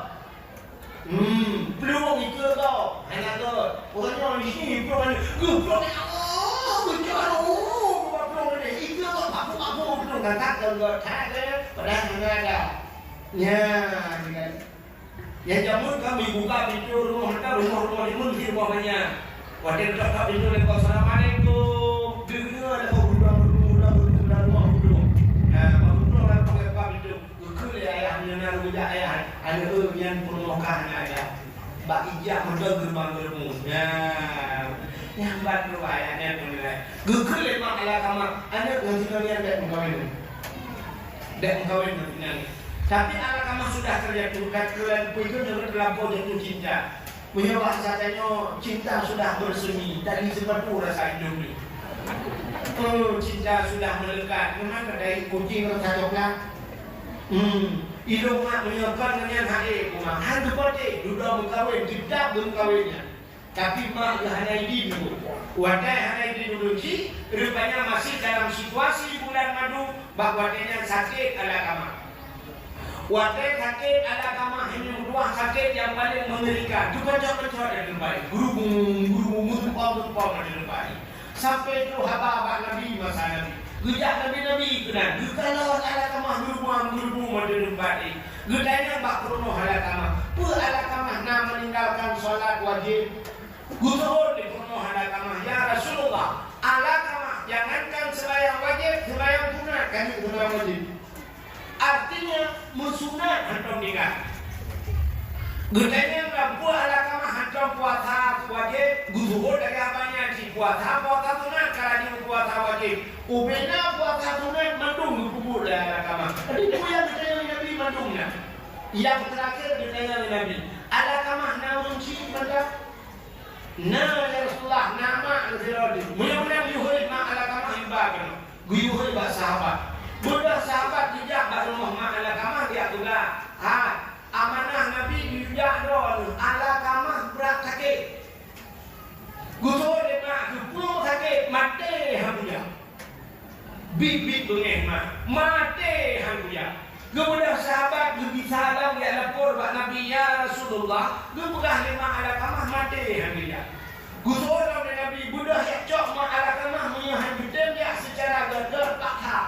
Hmm, plueng ikeue gob, hana göt. Uroe nyoe di sini plueng anu. Geuh plueng ni, oh, geuh plueng ni, oh, plueng ni. Ikeue gob, papu-papu plueng, kakak göt, göt, that, göt. Padahai hana ada. Nya, ya jameun kami buka pintu rumoh, rumoh, rumoh, rumoh, rumoh, rumoh banyak. Watèe tok-tok pintu lé, "Assalamualaikum." Geunyoe lé, "Oh, ulang, ulang, ulang, ulang, ulang, ulang." Nah, baru pulang lé, buka pintu. Geukheun lé ayah, nyan na geujak ayah, aneuk nyan peurumoh ka hana ayah. Bak ijak mantong geureumbang geureumu. Nah, nyan ban tu ayah nyan peureulèe. Geukheun lé mak Alkamah, aneuk ngon si nyan bèk meukawen. Bèk meukawen ngon si nyan. Tapi Alkamah sudah terjatuh, ka keu lampôh itu nyoe teulampôh jatuh cinta. Meunyoe bahasa tanyoe, cinta sudah bersemi, tali sepatu rasa hidup ni. Oh, cinta sudah melekat, memang dari kucing rasa coklat. Hmm, ilong mak meunyoe kon ngon nyan hase, ku mak, han teupatéh, dudoe meukawen, teutab geumeukawen nyan. Tapi mak geuh hana idin dulu. Watèe hana idin dulu cit, rupanya masih dalam situasi bulan madu, bak watèe nyan sakét Alkamah. Watèe sakét Alkamah, ini meutuah sakét nyang paleng meungerikan. Teupencot-pencot lam teumpat, geurubung, geurubung, meutumpom-tumpom lam teumpat. Sampai troh haba bak Nabi masa Nabi. Geujak Nabi-Nabi keunan. Geukalon Alkamah geurubung, geurubung lam teumpat. Geutanyong bak peurumoh Alkamah, "Peue Alkamah na meninggalkan salat wajib?" Geuseuôt lé peurumoh Alkamah, "Ya Rasulullah, Alkamah jangankan sembahyang wajib, sembahyang sunat kami sembahyang wajib." Artinya, meusunat hantom tinggai. Geutanyong lam peue Alkamah hantom puasa wajib, geuseuôt lagèe abang nyan cit puasa, puasa sunat ka laju puasa wajib. Ubena puasa sunat mandum geupeubuet lé Alkamah. Jadi, peue nyang geutanyong Nabi mandum nyan. Nyang teurakhir geutanyong Nabi, "Alkamah na ureueng chik mantong?" "Na, ya Rasulullah, na mak," geukheun lé. Meunyoe meunan geuyue hôi mak Alkamah, iba keunoe. Geuyue hôi bak sahabat. Beudôh sahabat geujak bak rumoh mak Alkamah, geujak peugah, "Hai, amanah Nabi geuyue jak droeneuh, Alkamah brat sakét." Geuseuôt lé mak, geuplueng sakét, maté han geujak. Biet-biet beungéh mak, maté han geujak. Geubeudôh sahabat geubisa lom jak lapor bak Nabi, "Ya Rasulullah, geupeugah lé mak Alkamah maté han geujak." Geuseuôt lom lé Nabi, beudôh jak cok mak Alkamah meunyoe han geutem jak seucara gét-gét paksa.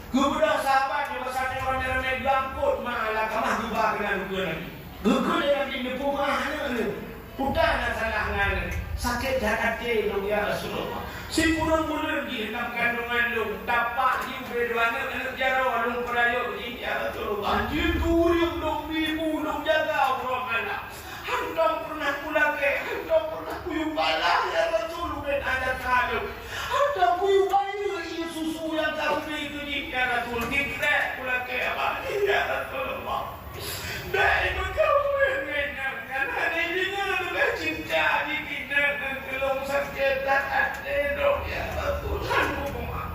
Geubeudôh sahabat nyang masa nyan ramé-ramé geuangkot mak Alkamah geuba keunan u keue Nabi. Geukheun lé Nabi, "Neupeumeu'ah aneuk lôn. Peue na salah ngon aneuk? Sakét that até lôn, ya Rasulullah. Sikureueng buleuen jih lam kandongan lôn, tapak jih ubé dua aneuk, aneuk jaroe lôn peurayeuk jih, ya Rasulullah. Jeuet keu ureueng lôn bi bu, lôn jaga uroe malam. Hantom peureunah kulakée, hantom peureunah kuyue balah, ya Rasul, ubé aneuk lôn. Hantom kuyue bayeue ié susu nyang ka ubé keu jih, ya Rasul. Dikrek kulakée abah jih, ya Rasulullah." Bék imeukawen ngon inong nyan, hana ideungoe leubeh cinta jih keu inong ngon keu lôn, sakét that até lôn, ya Rasul. Han kupeumeu'ah.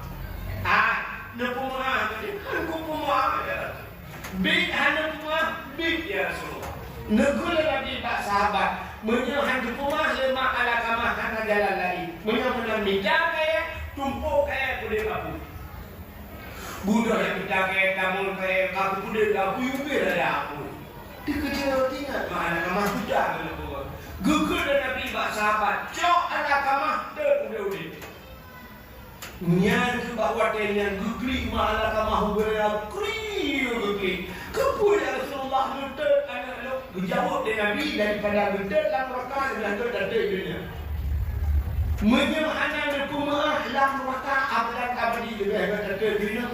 Ah, neupeumeu'ah tadi, han kupeumeu'ah, ya Rasul. Biet han neupeumeu'ah, biet, ya Rasulullah. Neukheun lé Nabi bak sahabat, "Meunyoe han teupeumeu'ah lé mak Alqamah, hana jalan laén. Meunyoe meunan mita kayée, tumpôk kayée, peudeh bapu." Beudôh nyang mita kayée, tamong kayée, ka kupeudeuh, ka kuyue ubé lada apui. Teukeujeuet ingat mak Alqamah, peugah lé Nabi. Geukheun lé Nabi bak sahabat, "Cok Alqamah, teuh ubé udeb." Nyan keuh bak watée nyan geuklik mak Alqamah ubé lada, krik geuklik. "Keupeue ya Rasulullah neutot aneuk lôn?" Geujaweueb lé Nabi, "Daripada geutot lam neuraka, leubeh geutot ateueh donya." Meunyoe hana neupeumeu'ah lam neuraka abadan abadi, leubeh geutot ateueh donya.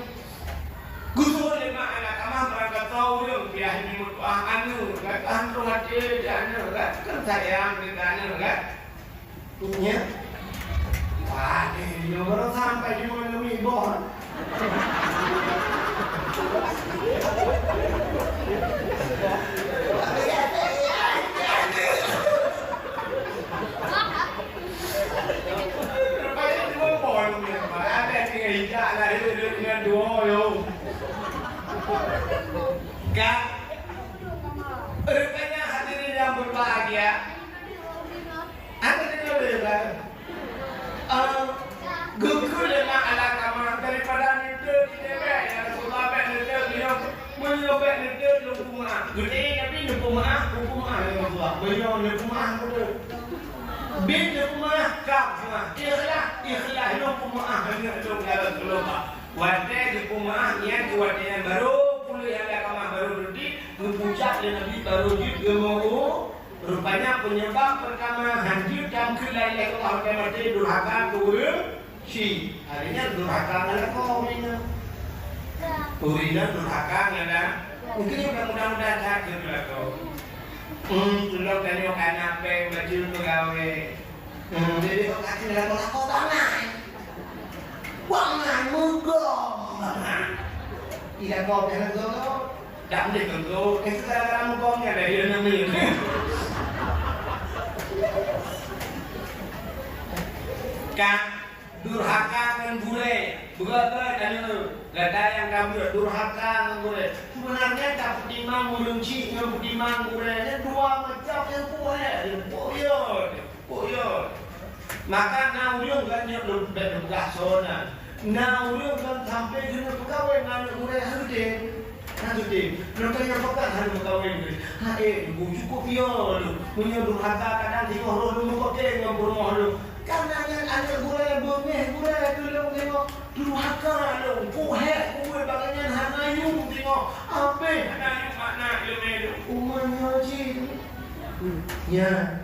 Geuseuôt lé mak Alqamah barangkasoe ureueng piah jimeutuah aneuk, kan? Kan troh até di aneuk, kan? Kan sayang di aneuk, kan? Nya. Wah, eh, nyoe baru sampai di mana mi boh. Rupanya dua poin ni, ada tiga hijak lah, dia, dia dengan dua, yo. Kan? Rupanya hadirin yang berbahagia, ada tiga orang. Eh, geukheun lé mak Alqamah, "Daripada neutot di tebek, ya Rasulullah, bék neutot, meunyoe, meunyoe bék neutot, lôn peumeu'ah." Geutanyong Nabi, "Neupeumeu'ah?" "Peumeu'ah, ya Rasulullah." "Meunyoe neupeumeu'ah, neutot?" "Biet neupeumeu'ah?" "Ka peumeu'ah." "Ikhlas?" "Ikhlas, lôn peumeu'ah aneuk lôn, ya Rasulullah." Watée geupeumeu'ah nyan, keu watée nyan barô puléh Alqamah, barô dudoe, geupucak lé Nabi, barô jeuet geumeu'ah. Rupanya penyebab pertama hanjeuet tamkheun la ilaha illallah watée maté durhaka keu ureueng syik. Hari nyan durhaka ngon lakoe ureueng nyan. Ureueng nyan durhaka ngon la-, mungkin mudah-mudahan that keu lakoe. Hmm, tulông tanyoe kana péng bacut peugawée. Hmm, jadi kok kaki lakoe-lakoe bangai. Bangai, meugom bangai. Tidak kau jangan kau. Tak boleh kau. Itu gara-gara meugom nyan dah dia namanya. Kak, durhaka ngon gurée. Beugöt-göt aneuk. Gata nyang ka beuet durhaka ngon gurée. Sebenarnya tak peutimang ureueng chik ngon peutimang gurée nyan dua macam nyang kuat. Kuat. Kok yo? Maka na ureueng kan nyoe lôn bèk lôn peugah soe na. Na ureueng kan sampoe keuneuk peukawen ngon aneuk gurèe, hana geutem. Hana geutem. Lôn tanyong, "Pakon hana peukawen?" "Ha, eh, Teungku, cukôp yo lôn. Meunyoe durhaka kadang singoh roh lôn meukote ngon peurumoh lôn. Karena nyan aneuk gurèe beungèh gurèe keu lôn singoh. Durhaka lôn, kuhèk kuwèe bak nyan hana yum singoh. Abéh hana yum makna ileumèe lôn." Umat nyoe cit. Nyan.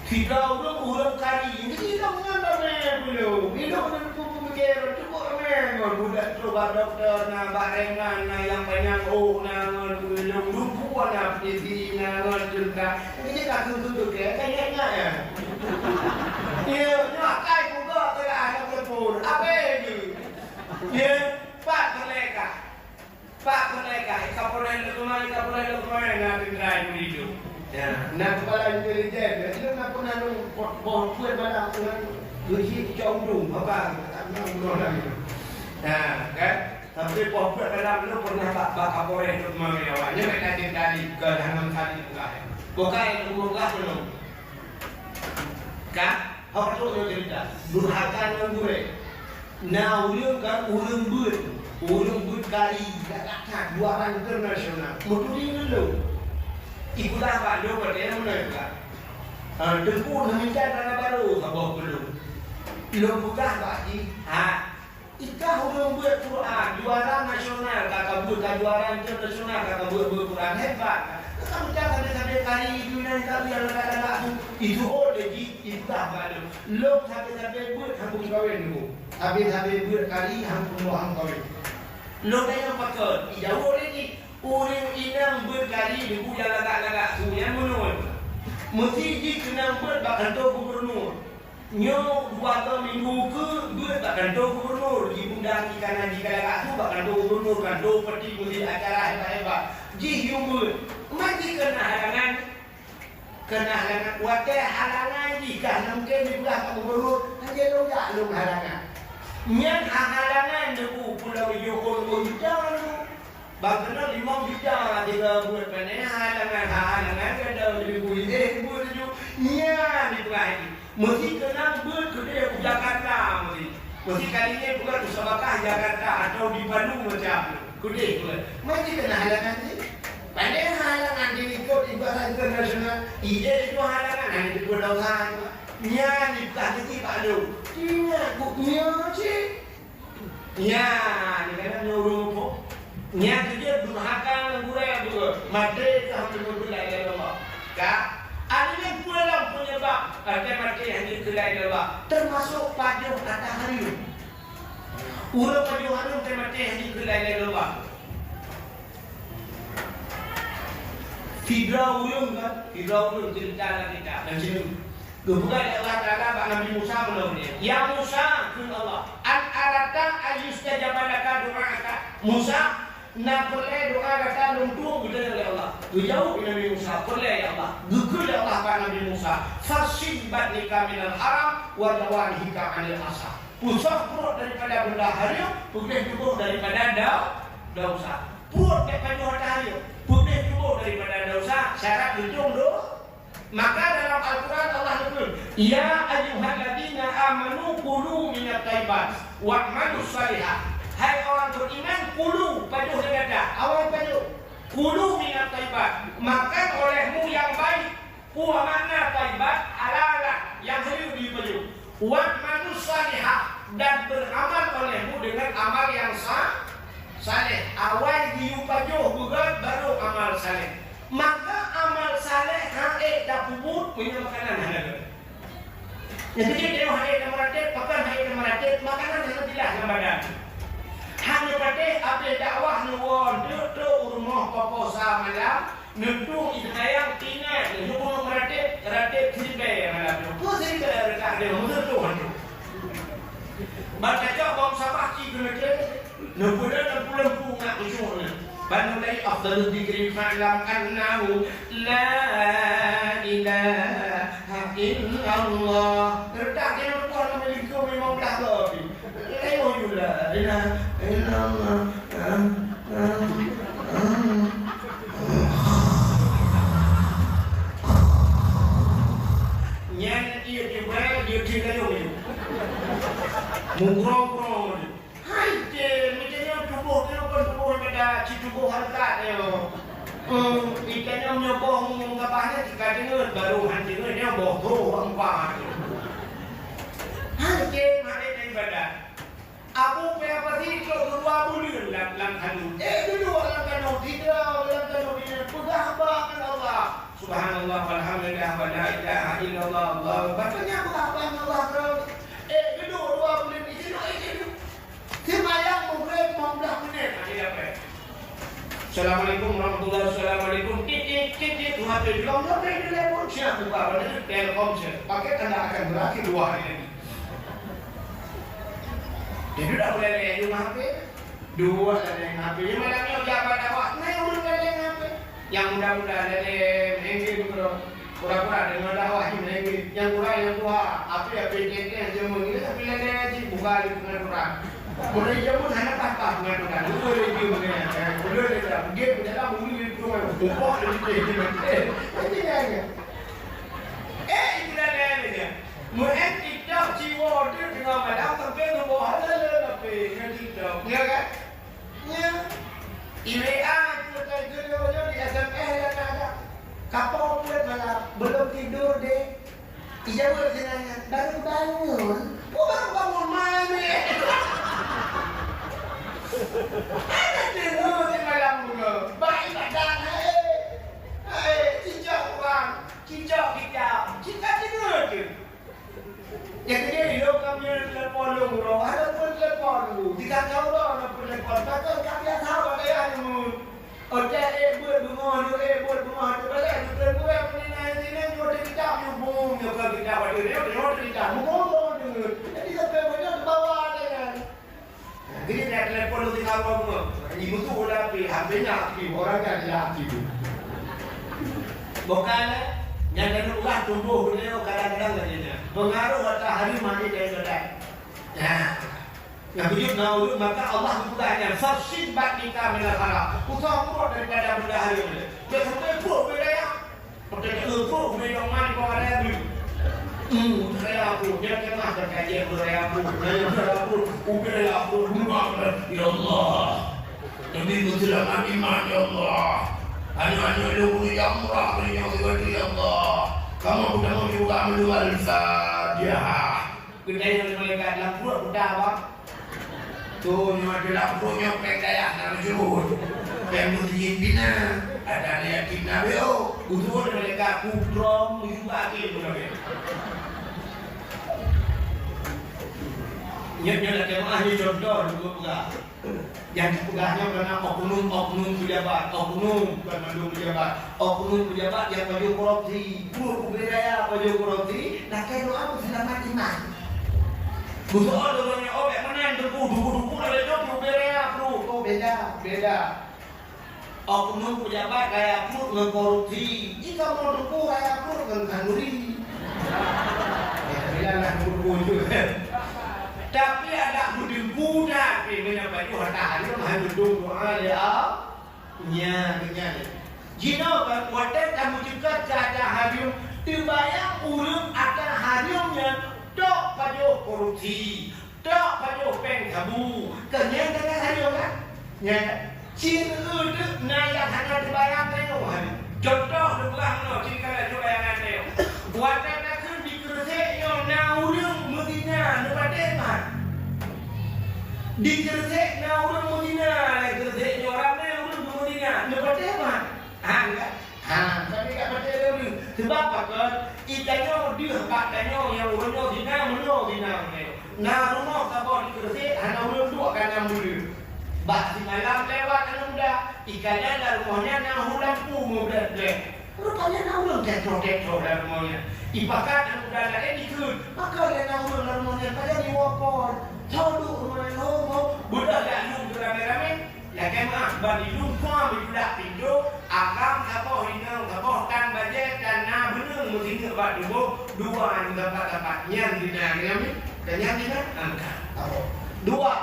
Sidroe ureueng, ureueng kari, jadi lom ngon ramè peulom. Ilôn ngon teungku peumikir, cukôp ramè ngon budak trôk bak dokto, na bak rengan, na nyang panyang ôk, na ngon peulom lumpu, na P T V, na ngon teuntara. Jadi ka keu-keu keu kèe, ka ingat-ingat nyan. Iya, nyoe akai kugoe keu lam telepon. Abéh jeuet. Iya, pat peureulèe kah. Pak Purnaika, Kapolres Lhokseumawe, Kapolres Lhokseumawe na teuntara Indonesia. Ya, na kepala intelijen, ya, ilôn na pernah lôn boh, boh peuet malam ngon Geuchik Cok Udong, apa, tak pernah bunuh lagi. Nah, kan? Tapi boh peuet malam lôn pernah bak, bak Kapolres Lhokseumawe awak. Nyoe nak cit tadi, ke dalam kali bukan. Bukan yang bukan belum. Kan? Hok trôk nyoe cerita. Durhaka ngon gurèe. Na ureueng kan ureueng beuet, ureueng beuet kali, galak that, juara internasional. Meuturi ngon lôn. Ikulah bak lôn watèe nyan meunan juga. Ah, Teungku, na mita tanah barô saboh keu lôn. Lôn peugah bak jih, ha, ikah ureueng beuet Quran, juara nasional, ka, ka beuet, ka juara internasional, ka, ka beuet, beuet Quran, hebat. Ka, ka Kali itu nan kali yang lagak-lagak tu, itu oh lagi ibrah baru. Lok sabe-sabe buat hang pun kawin dulu. Sabe-sabe buat kali hang pun hang kawin. Lok dah yang pakon, ijawab lagi. Ureueng inong beuet kali debu nyang lagak-lagak su nyan meunurot. Meusi jih keunong beuet bak kantô gubunur. Nyoe dua droe minggu keu beuet bak kantô gubunur, jiundang jih kana jih ka lagak su bak kantô gubunur, kantô peuti meuseuti acara hebat-hebat. Jih yum beuet. Man jih keu na halangan. Keu na halangan, watée halangan jih ka mungken jipeugah bak gubunur, hanjeuet lôn jak lôn halangan. Nyan ha-, halangan debu pulo yoh ôn-ôn juta debu. Bang keunong limong juta tiga buet pané halangan, ha-, halangan kada debu ideh buet tuju. Nyan jipeugah jih. Meusi keunong beuet keudeh u Jakarta meusi. Meusi kali nyan bukan u Sabakah Jakarta atau di Palu macam. Keudeh buet. Meusi keunong halangan jih. Padahai halangan di likot ibarat internasional, ideh itu halangan hana dipeudong hai. Nyan dipeugah lagi bak lôn. Ingat buet nyoe cit. Nyan, kadang nyoe ureueng muphom. Nyan keujeuet durhaka ngon gurée beureueh. Maté ka hana meukeu la ilaha illallah. Ka? Aneuk nyan peue lam peunyeubab maté, maté hana keu la ilaha illallah. Teumasok pajoh ata hareuem. Ureueng pajoh hareuem teumaté hana keu la ilaha illallah. Fitra ureueng kan? Fitra ureueng cerita lam kitab dan sini. Geupeugah lé Allah Taala bak Nabi Musa meunurot nyan, "Ya Musa," kheun Allah, "hal aratta an yustajaba laka du'aaka?" Musa, na peureulée doa gata lôn tueng geutanyoe lé Allah? Geujaweueb lé Nabi Musa, "Peureulée ya Allah." Geukheun lé Allah bak Nabi Musa, "Fasil batnika minal haram wa jawarihika anil asa." Peusah pruet daripada benda hareuem, peugleh tuboh daripada dau-, dausa. Pruet daripada hareuem, peugleh tuboh daripada dausa, syarat leucong do-, Maka dalam Al-Quran Allah neukheun, "Ya ayyuhalladzina amanu kulu minat thayyibat wa'malus shalihah." Hai orang beriman, kulu, pajoh lé gata, awai pajoh. Kulu minat thayyibat, makan olehmu yang baik. Peue makna thayyibat? Halalat, nyang hareuem dipajoh. Wa'malus shalihah, dan beramal olehmu dengan amal yang sa-, saleh. Awai geuyue pajoh beugét, baru amal saleh. Maka amal saleh han ék tapeubuet meunyoe makanan hana gét. Nyang keujeuet nyoe han ék tameuratéb, pakon han ék tameuratéb, makanan hana jeulaih lam badan. Hana patéh abéh dakwah neuwoe trok-trok u rumoh poh-poh sa malam, neutueng ié seunayang, ingat, nyoe keuneuk meuratéb, ratéb siribée malam nyoe. Peue siribée reukat deuh, meuseutôh nyoe. Ban tacok bom sampah ci keuneuk treb, neupeudeuh lam puléng pu ngat keucok nyan. Ban mulai afdalul dzikri fa'lam annahu la ilaha illallah. Reutak nyan pih lam lingkong limong blah goe pih. Lewat ju la ilaha illallah. Nyan ié cuba, ié cit gayong nyoe. Meugrong-grong nyoe. Hai, cit, macam nyoe tuboh nyoe kon tuboh dada, cit tuboh hareukat nyoe. Hmm, ié nyoe nyoe boh ngomong gabah nyoe, cit ka deungon, baru han deungon nyoe boh troh empat. Hai, cit, mari daripada. Abu Paya Pasi trok keudua buleuen lam, lam kanu. Eh, dudoe lam kanu, sidroe lam kanu, peugah haba ngon Allah. Subhanallah, walhamdulillah, wa la ilaha illallah, Allahu akbar. Peugah haba ngon Allah droe. Eh, dudoe dua buleuen di sinan, eh, dudoe. Seumayang Maghrib lima belas menit, ada apa? Assalamualaikum warahmatullahi wabarakatuh. Tit, tit, tit, tit, Tuhan tu bilang, "Siapa yang telepon?" Siapa buka? Pada tu Telkomsel. Paket anda akan berakhir dua hari lagi. Jadi dah boleh leleh di rumah H P. Dua leleh H P. Yang malam ni udah pada awak. Nah, urut leleh H P. Yang muda-muda leleh, mengge betul. Pura-pura deungoe dakwah jih meunyoe nyang gura nyang tuha, api-api teuntèe jameun nyan, api lagèe jih buka di pengaturan. Meunyoe jameun hana paih-paih pengaturan, beutôi lé jeuem nyan, eh, ulôn lé dak, bugét beujalan bumi lé tueng, tumpok lé jiteuh jih mantong. Jadi nyan. Eh, itu lagèe nyan. Meu'en TikTok jiwoe teuk teungoh malam sampoe neuboh hana lé api ngon TikTok, ya kan? Nyan, di W A itu, di S M S dah tak ada. Kapan pun malam, belum tidur deh. Dijawab dengan, "Baru bangun." Oh, baru bangun mana? Ada tidur di malam dulu. Baik badan, hai. Hai, cicak. Oh, aduh, eh, buat rumah tu, balik, tu, tu, tu, eh, apa ni, nah, ini, nah, nyoe di kitab, nyoe bung, nyoe ke kitab, aduh, nyoe, nyoe di kitab, bung, bung, bung, bung. Jadi, sampai banyak ke bawah, jangan. Jadi, nak telepon lu tinggal ngomong. Ini mutu udah api, H P-nya aktif, orangnya tidak aktif. Bukan, eh? Yang kena ulah tumbuh beliau kadang-kadang lagi. Pengaruh matahari mandi dari badan. Nah. Nyang beujeuet na ureueng, maka Allah geupeugah nyan, "Fashin ba'dika minal haram." Usoe pruet daripada benda haram nyan. Bèk sampai pruet ubé raya. Sampai pruet ubé nyang man kong raya beuh. Hmm, raya pruet. Nyan keumah teukajian ubé raya pruet. Raya pruet, ubé raya pruet. Rumah, ya Allah. Nabi meuseulamat iman, ya Allah. Aneuk-aneuk lôn bri nyang murah, bri nyang sigoe, ya Allah. Kamoe beutamu juga meuluan Al-Fatihah. Geutanyong lé malaikat, "Lam pruet peue, Bang?" "Tuh, nyoe di lam pruet nyoe péng dayah na meujeuet. Péng meuseujid bina, ada aneuk yatim na beuh." Geutanyong lé malaikat, "Putroe meuyueb akhé pun na beuh." Nyoe, nyoe lakèe meu'ah nyoe contoh lôn peugah. Nyang jipeugah nyoe karena oknum-oknum pejabat, oknum, bukan mandum pejabat, oknum pejabat nyang pajoh korupsi. Pruet ubé raya pajoh korupsi, lakèe doa peuseulamat iman. Beutôi, doa nyoe, oh, bèk meunan, teungku, teungku, teungku, lakèe nyoe pruet ubé raya, pruet. Oh, beda, beda. Oknum pejabat raya pruet ngon korupsi. Jikamoe teungku raya pruet ngon khanduri. Ya, bila lah teungku tu. Tapi adak meuteungku that, pi meunyoe pajoh ata hareuem, hai meudoa lé Allah. Nya, nya. Jinoe kan, watèe kamoe ceukat keu ata hareuem, teubayang ureueng ata hareuem nyan tok pajoh korupsi, tok pajoh péng sabu. Keu nyan ka hareuem kan? Nyan kan? Cit eu teuk na nyang hana teubayang tanyoe hareuem. Contoh, neupeugah meunoe, cit ka laju bayangan tanyoe. Watèe takheun di Keureusek nyoe na ureueng meuzina, neupatéh mat. Di Keureusek na ureueng meuzina, di Keureusek nyoe ramé ureueng meuzina, neupatéh mat. Ha, kan? Ha, tapi ka patéh lé ureueng. Sebab pakon? Itanyoe deuh bak tanyoe nyang uroe nyoe zina, meunoe zina. Na rumoh saboh di Keureusek hana ureueng duek ka nam buleuen. Bak simalam lewat aneuk muda, ikanyan lam rumoh nyan na hu lampu meublèt-blèt. Rupanya na ureueng teutroh-teutroh lam rumoh nyan. Ipakat aneuk muda laén ikheun, maka lé na ureueng lam rumoh nyan pajan iwoe phôn. Tho duek rumoh nyan ho-ho, beudôh jak lôn keu ramé-ramé. Lakèe meu'ah ban ilôn khua meujulak pintoe, agam saboh inong saboh tan bajèe tan na beuneung meusineuk bak tuboh, dua nyoe sapat-sapat nyan zina nyan, ka nyan zina, angkat saboh. Dua,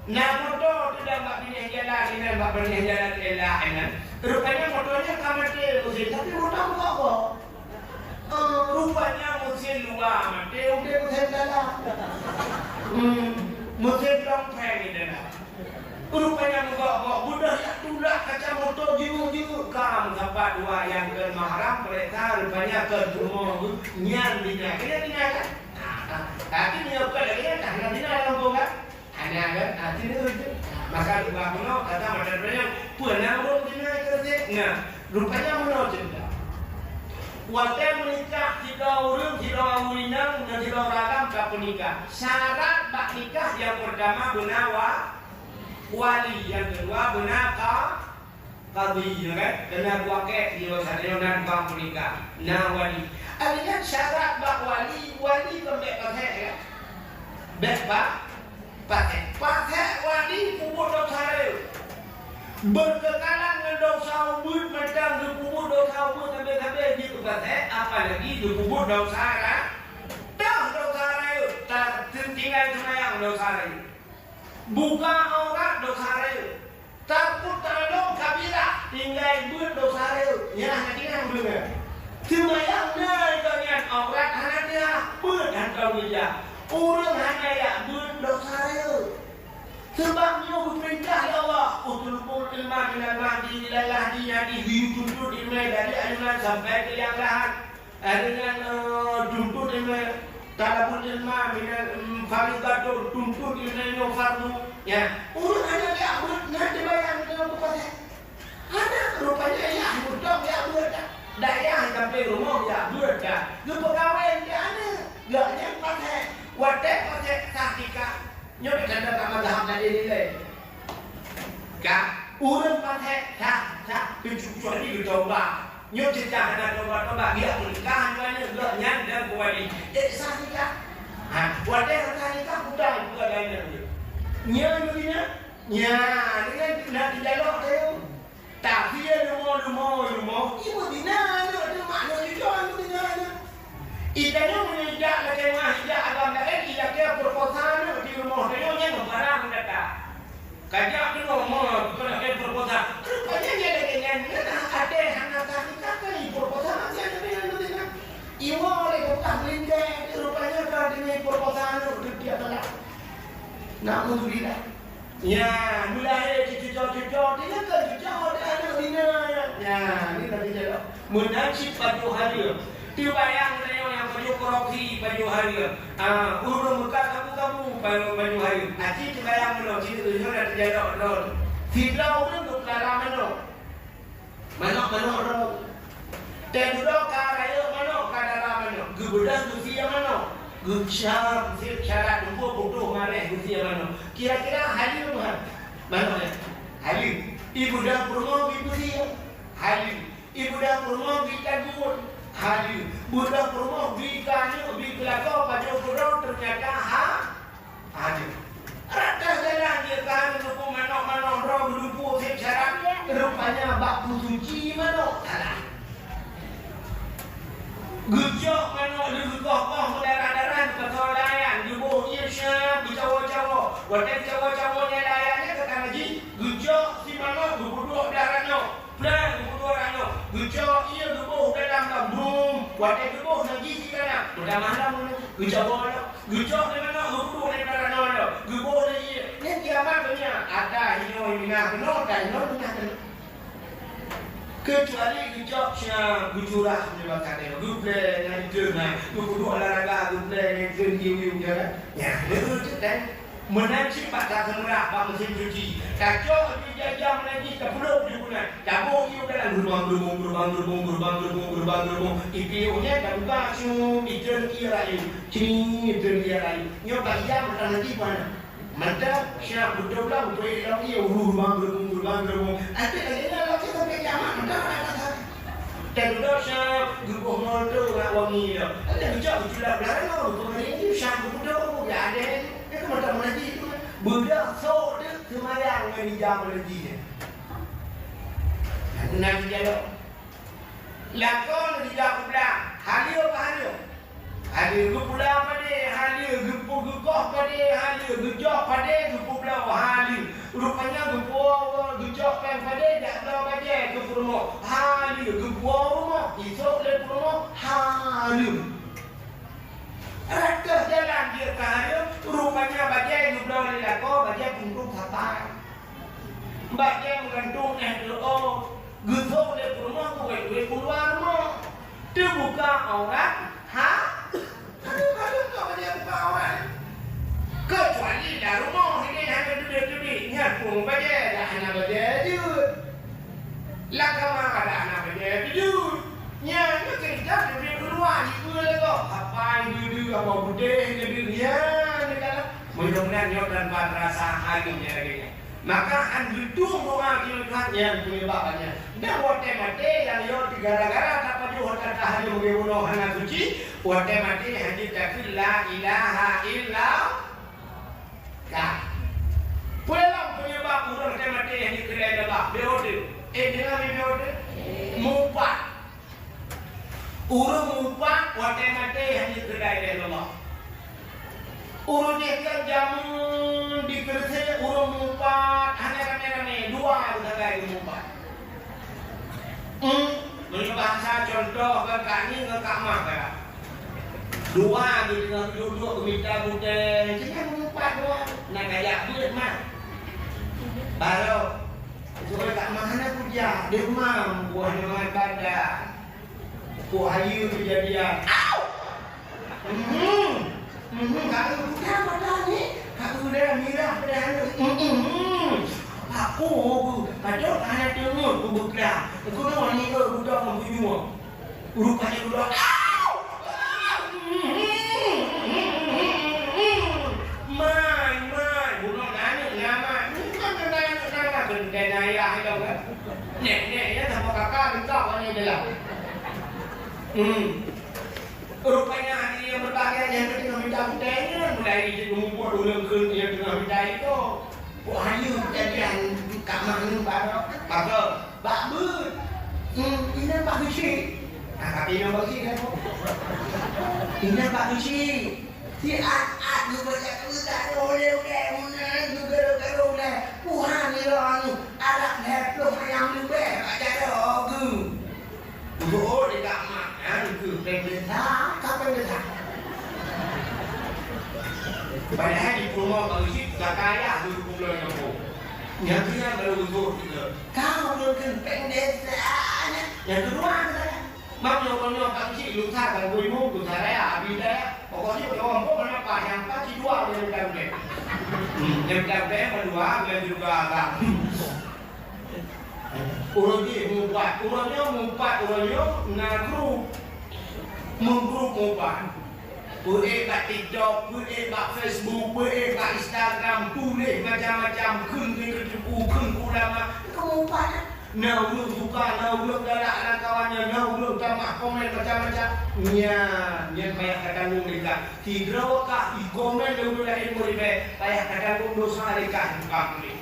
na moto teudong bak binéh jalan inan, bak binéh jalan elak inan. Rupanya moto nyan ka maté mesin, tapi moto meugok-gok. Eh, rupanya mesin luwa maté, udép mesin dalam. Hmm, mesin tongpèng di dalam. Rupanya meugok-gok, beudôh jak tulak kaca moto jinguk-jinguk, ka meusapat dua nyang keu mahram, peuriksa, rupanya keu tumo nyan zina. Kena zina kan? Nah, tapi meunyoe kon lagèe nyan, hana zina lam kampung kan? Hana kan? Ah, zina tu. Maka leubeh bunoe, kata macam mana? Peue na ureueng zina keu zina? Nah, rupanya bunoe cerita. Watèe meunikah sidroe ureueng, sidroe ureueng inong, ngon sidroe ureueng agam ka peunikah. Syarat bak nikah nyang peurtama beuna wa-, wali, nyang keudua beuna ka-, kadhi, ya kan? Kena kuakek, ya, misalnya, na tukang peunikah, na wali. Artinya syarat bak wali, wali kon bèk pasék, ya? Bèk pa-, pasék. Pasék wali peubuet desya rayeuk. Beukeukalan ngon desya ubeut, mantong geupeubuet desya ubeut sabe-sabe jeuet keu pasék, apalagi geupeubuet desya ra-, toh desya rayeuk, ta-, tinggai seumayang desya rayeuk. Buka aurat desya rayeuk. Tarkut ta'lum kabirah, tinggai beuet desya rayeuk. Nyan hana tinggai ureueng nyan. Seumayang na gobnyan aurat hana teuhah, beuet hantom geujak. Ureueng hana jak beuet desya rayeuk. Seubab nyoe geupeurintah lé Allah, "Utlubul ilma minal mahdi ilal lahdi," nyan di geuyue tuntut ileumèe dari aneuk sampai keu nyang lahat. Akhirnya, eh, tuntut ileumèe, thalabul ilma minal, em, faridatun, tuntut ileumèe nyoe fardu. Ya, ureueng hana jak beuet, na dibayang dalam kuasa. Hana, rupanya yah mudong jak beuet dah. Dayah sampai rumoh jak beuet dah. Geupeukawen di aneuk, gobnyan pasék. Watèe pasék sah nikah. Nyoe tanda tak mazhab tadi nilai. Ka, ureueng pasék sah, sah. Kecuali geutobat. Nyoe ceucah hana tobat-tobat, biak meunikah nyoe aneuk geuh nyan dan kuwali. Eh, sah nikah. Ha, watèe sah nikah, udah bukan aneuk geuh. Nyan beuzina. Nyan, nyan na teujalok teuh. Tapi ya lumo-lumo, lumo, ibu zina aneuk teuh, mak nyoe cuco ibu zina aneuk. Ita nyoe meunyoe jak lakèe meuah, jak agam laén, ilakèe peurekosa aneuk di rumoh tanyoe nyan barang gata. Kajak keunoe, ma, keunoe lagèe peurekosa. Rupanya nyan lagèe nyan, nyan até hana sah nikah kan ipeurekosa, nyan lagèe nyan, nyan lagèe nyan. Iwoe lé geupeugah meulinggai, rupanya ka deungon peurekosa aneuk di atas. Naudzubillah. Nyan, meulahé cuco-cuco, di nyan kan cuco, di aneuk di nyan. Nyan, ni lagèe nyan. Meunan cit pajoh hareuem. Teubayang tanyoe nyang pajoh korupsi, pajoh hareuem. Ah, ureueng meukat kabu-kabu, pajoh, pajoh hareuem. Aci teubayang meunoe, cit ureueng nyoe na teujalok droe. Sidroe ureueng geupeulara manok. Manok-manok droe. Teududoe ka rayeuk manok, ka dara manok. Geubeudôh geusie manok. Geucam, syarat tuboh putôh mareh geusie manok. Kira-kira hareuem ha manok nyan. Hareuem. Ibeudôh peurumoh geusie. Hareuem. Ibeudôh peurumoh bi tagun, hareuem. Beudôh peurumoh bi keu aneuk, bi keu lakoe, pajoh keudroe, teunyata ha-, hareuem. Rot teuh jalan jih keu hareuem, geupeumanok-manok droe, geulumpu seb syarat, rupanya bak peusuci manok salah. Geucok manok lheueh geukoh-koh meudarah-darah, geupasoe lam ayan, geuboh ié syab, geucawoe-cawoe. Watèe geucawoe-cawoe nyan lam ayan nyan ka kana jih, geucok si manok, geupeuduek blah ranoe. Plan geupeudua ranoe, geucok ié geuboh dalam lom, brum, watèe geuboh najih sikana, meutamah lom, geucawoe lom, geucok lé manok, geupeudua lé ranoe lom, geuboh lé ié. Nyan kiamat donya, ata hinoe minah keunoe, ata hinoe minah keunoe. Keucuali geucok siat, geucurah nibak até, geuplè ngon ikheun, geupeudua olahraga, geuplè ngon ikheun, ié-ié jalan. Nyan, leueh cit, kan? Meunan cit bak taseumrak bak meusén cuci. Tacok ijazah meunajih, tapeulop di bunan. Taboh ié dalam geurubang-geurubong, geurubang-geurubong, geurubang-geurubong, geurubang-geurubong. Ipiôh nyan tabuka, syup, itreun ié rayeuk. Cing, itreun ié rayeuk. Nyoe bak ijazah mantong najih peue hana. Mantong siap beutôi lom, beutôi lom ié, geurubang-geurubong, geurubang-geurubong. Até lagèe nyan lom sampai kiamat, mantong hana that. Teududoe syab, geuboh meuto ngon wangi nyoe. Ada geucok geuculak blah ranoe, geupeugah nyoe syab geupeudong, ya ada. Nyoe keuh mantong meunajih. Beudôh sôk teuk seumayang ngon ija meunajih nyan. Nyan ija lom. Lakoe ngon ija peublang, hareuem, hareuem. Hareuem geupula padé, hareuem geupeu-, geukoh padé, hareuem geujok padé, geupeubloe, hareuem. Rupanya geupuwoe, geucok péng padé, jak bloe bajèe keu peurumoh, hareuem. Geupuwoe rumoh, isôk lé peurumoh, hareuem. Rot teuh jalan jeuet keu hareuem, rupanya bajèe geubloe lé lakoe, bajèe puntung sapai. Bajèe meugantung éh teu'oh, geusôk lé peurumoh, geuwét-wét u luwa rumoh. Teubuka aurat, ha? Hareuem-hareuem ka bajèe buka aurat. Keucuali lam rumoh sidéh hana teubiet-teubiet, nyan pun bajèe, dak hana bajèe jeuet. Lam kama dak hana bajèe jeuet. Nyan, nyan keurija teubiet u luwa, jipeue lagoe. Sapai deuh-deuh, apa putéh deuh-deuh, nyan, nyan. Meunyoe meunan nyoe tanpa terasa hareuem nyan lagèe nyan. Maka han geutueng doa keu Tuhan nyang peunyeubab nyan. Dan watèe maté nyang yo teuh gara-gara tapajoh ata hareuem lagèe bunoe hana suci, watèe maté han jeuet takheun la ilaha illallah. Peue lam peunyeubab ureueng watèe maté han jeuet keu la ilaha illallah? Beuh teuh. Eh, deungoe beuh teuh. Mupat. Ureueng mupat watèe maté han jeuet keu la ilaha illallah. Ureueng jih kan jameun di Keureusé ureueng mupat hana ramé-ramé, dua geusagai ureueng mupat. Hmm, meunyoe bahasa contoh kan Kak Ni ngon Kak Mah kan. Dua geuteungoh duek-duek geumita gutèe, cit nyan mupat dua. Na kajak beuet mah. Barô, jaweueb Kak Mah hana kujak, demam, buah nyoe banda. Kok hayeue keujadian. Au! Mhm. Mhm. Ka eu putra mata ni, ka eu dah mirah pada anu. Mhm. Aku, padahal hana teungeut ku beuklam. Keunoe ni eu budak ngon bujur. Rupanya budak. Au! Mai, mai. Budak nangis nama. Bukan kena anak nama. Kena ayah itu kan. Nek, nek, ya. Hmm. Rupanya hadirin yang berbahagia, nyang teungoh mita gutèe nyan, mulai jeuet geumuphom ureueng kheun nyang teungoh mita itu. Kok hana kejadian kat mah nyoe baroe? Maka, bak beuet. Hmm, inan bak geuchik. Ah, tapi inan bak geuchik kan? Inan bak geuchik. Siat-at geubaca Quran, oleh-oleh, meunan geugarô-garô lé. Tuhan nilai anu, adak lhèe ploh ayam leubeh bak jaroe geuh. Geuôt di kamar, nyan keuh péng desa, ka péng desa. Padahai di peurumoh Bang Rashid, zakayah dua puluh buleuen nyoe. Nyan keuh nyan baru geuôt gitu. Ka ulôn kheun péng desa nyan. Nyang keudua, kata, "Mam, nyoe, nyoe, Bang Rashid, lusa kan kuimu, lusa raya, abi raya." Pokoknya, nyoe, nyoe, mana pas, nyang pas, si dua, nyang dua, nyang dua, nyang dua, nyang dua, agam. Uroe jih meuupat, uroe nyoe meuupat, uroe nyoe na grup. Meugrup meuupat. Peuék bak TikTok, peuék bak Facebook, peuék bak Instagram, tuléh macam-macam, kheun keu teungku, kheun keu ulama, keu meuupat. Na ureueng suka, na ureueng galak lam kawan nyan, na ureueng tamah komen macam-macam. Nyan, nyan payah tatanggong lé kah. Sidroe kah ikomen lé ureueng laén meuribèe, payah tatanggong dosa lé kah di muka ulèe.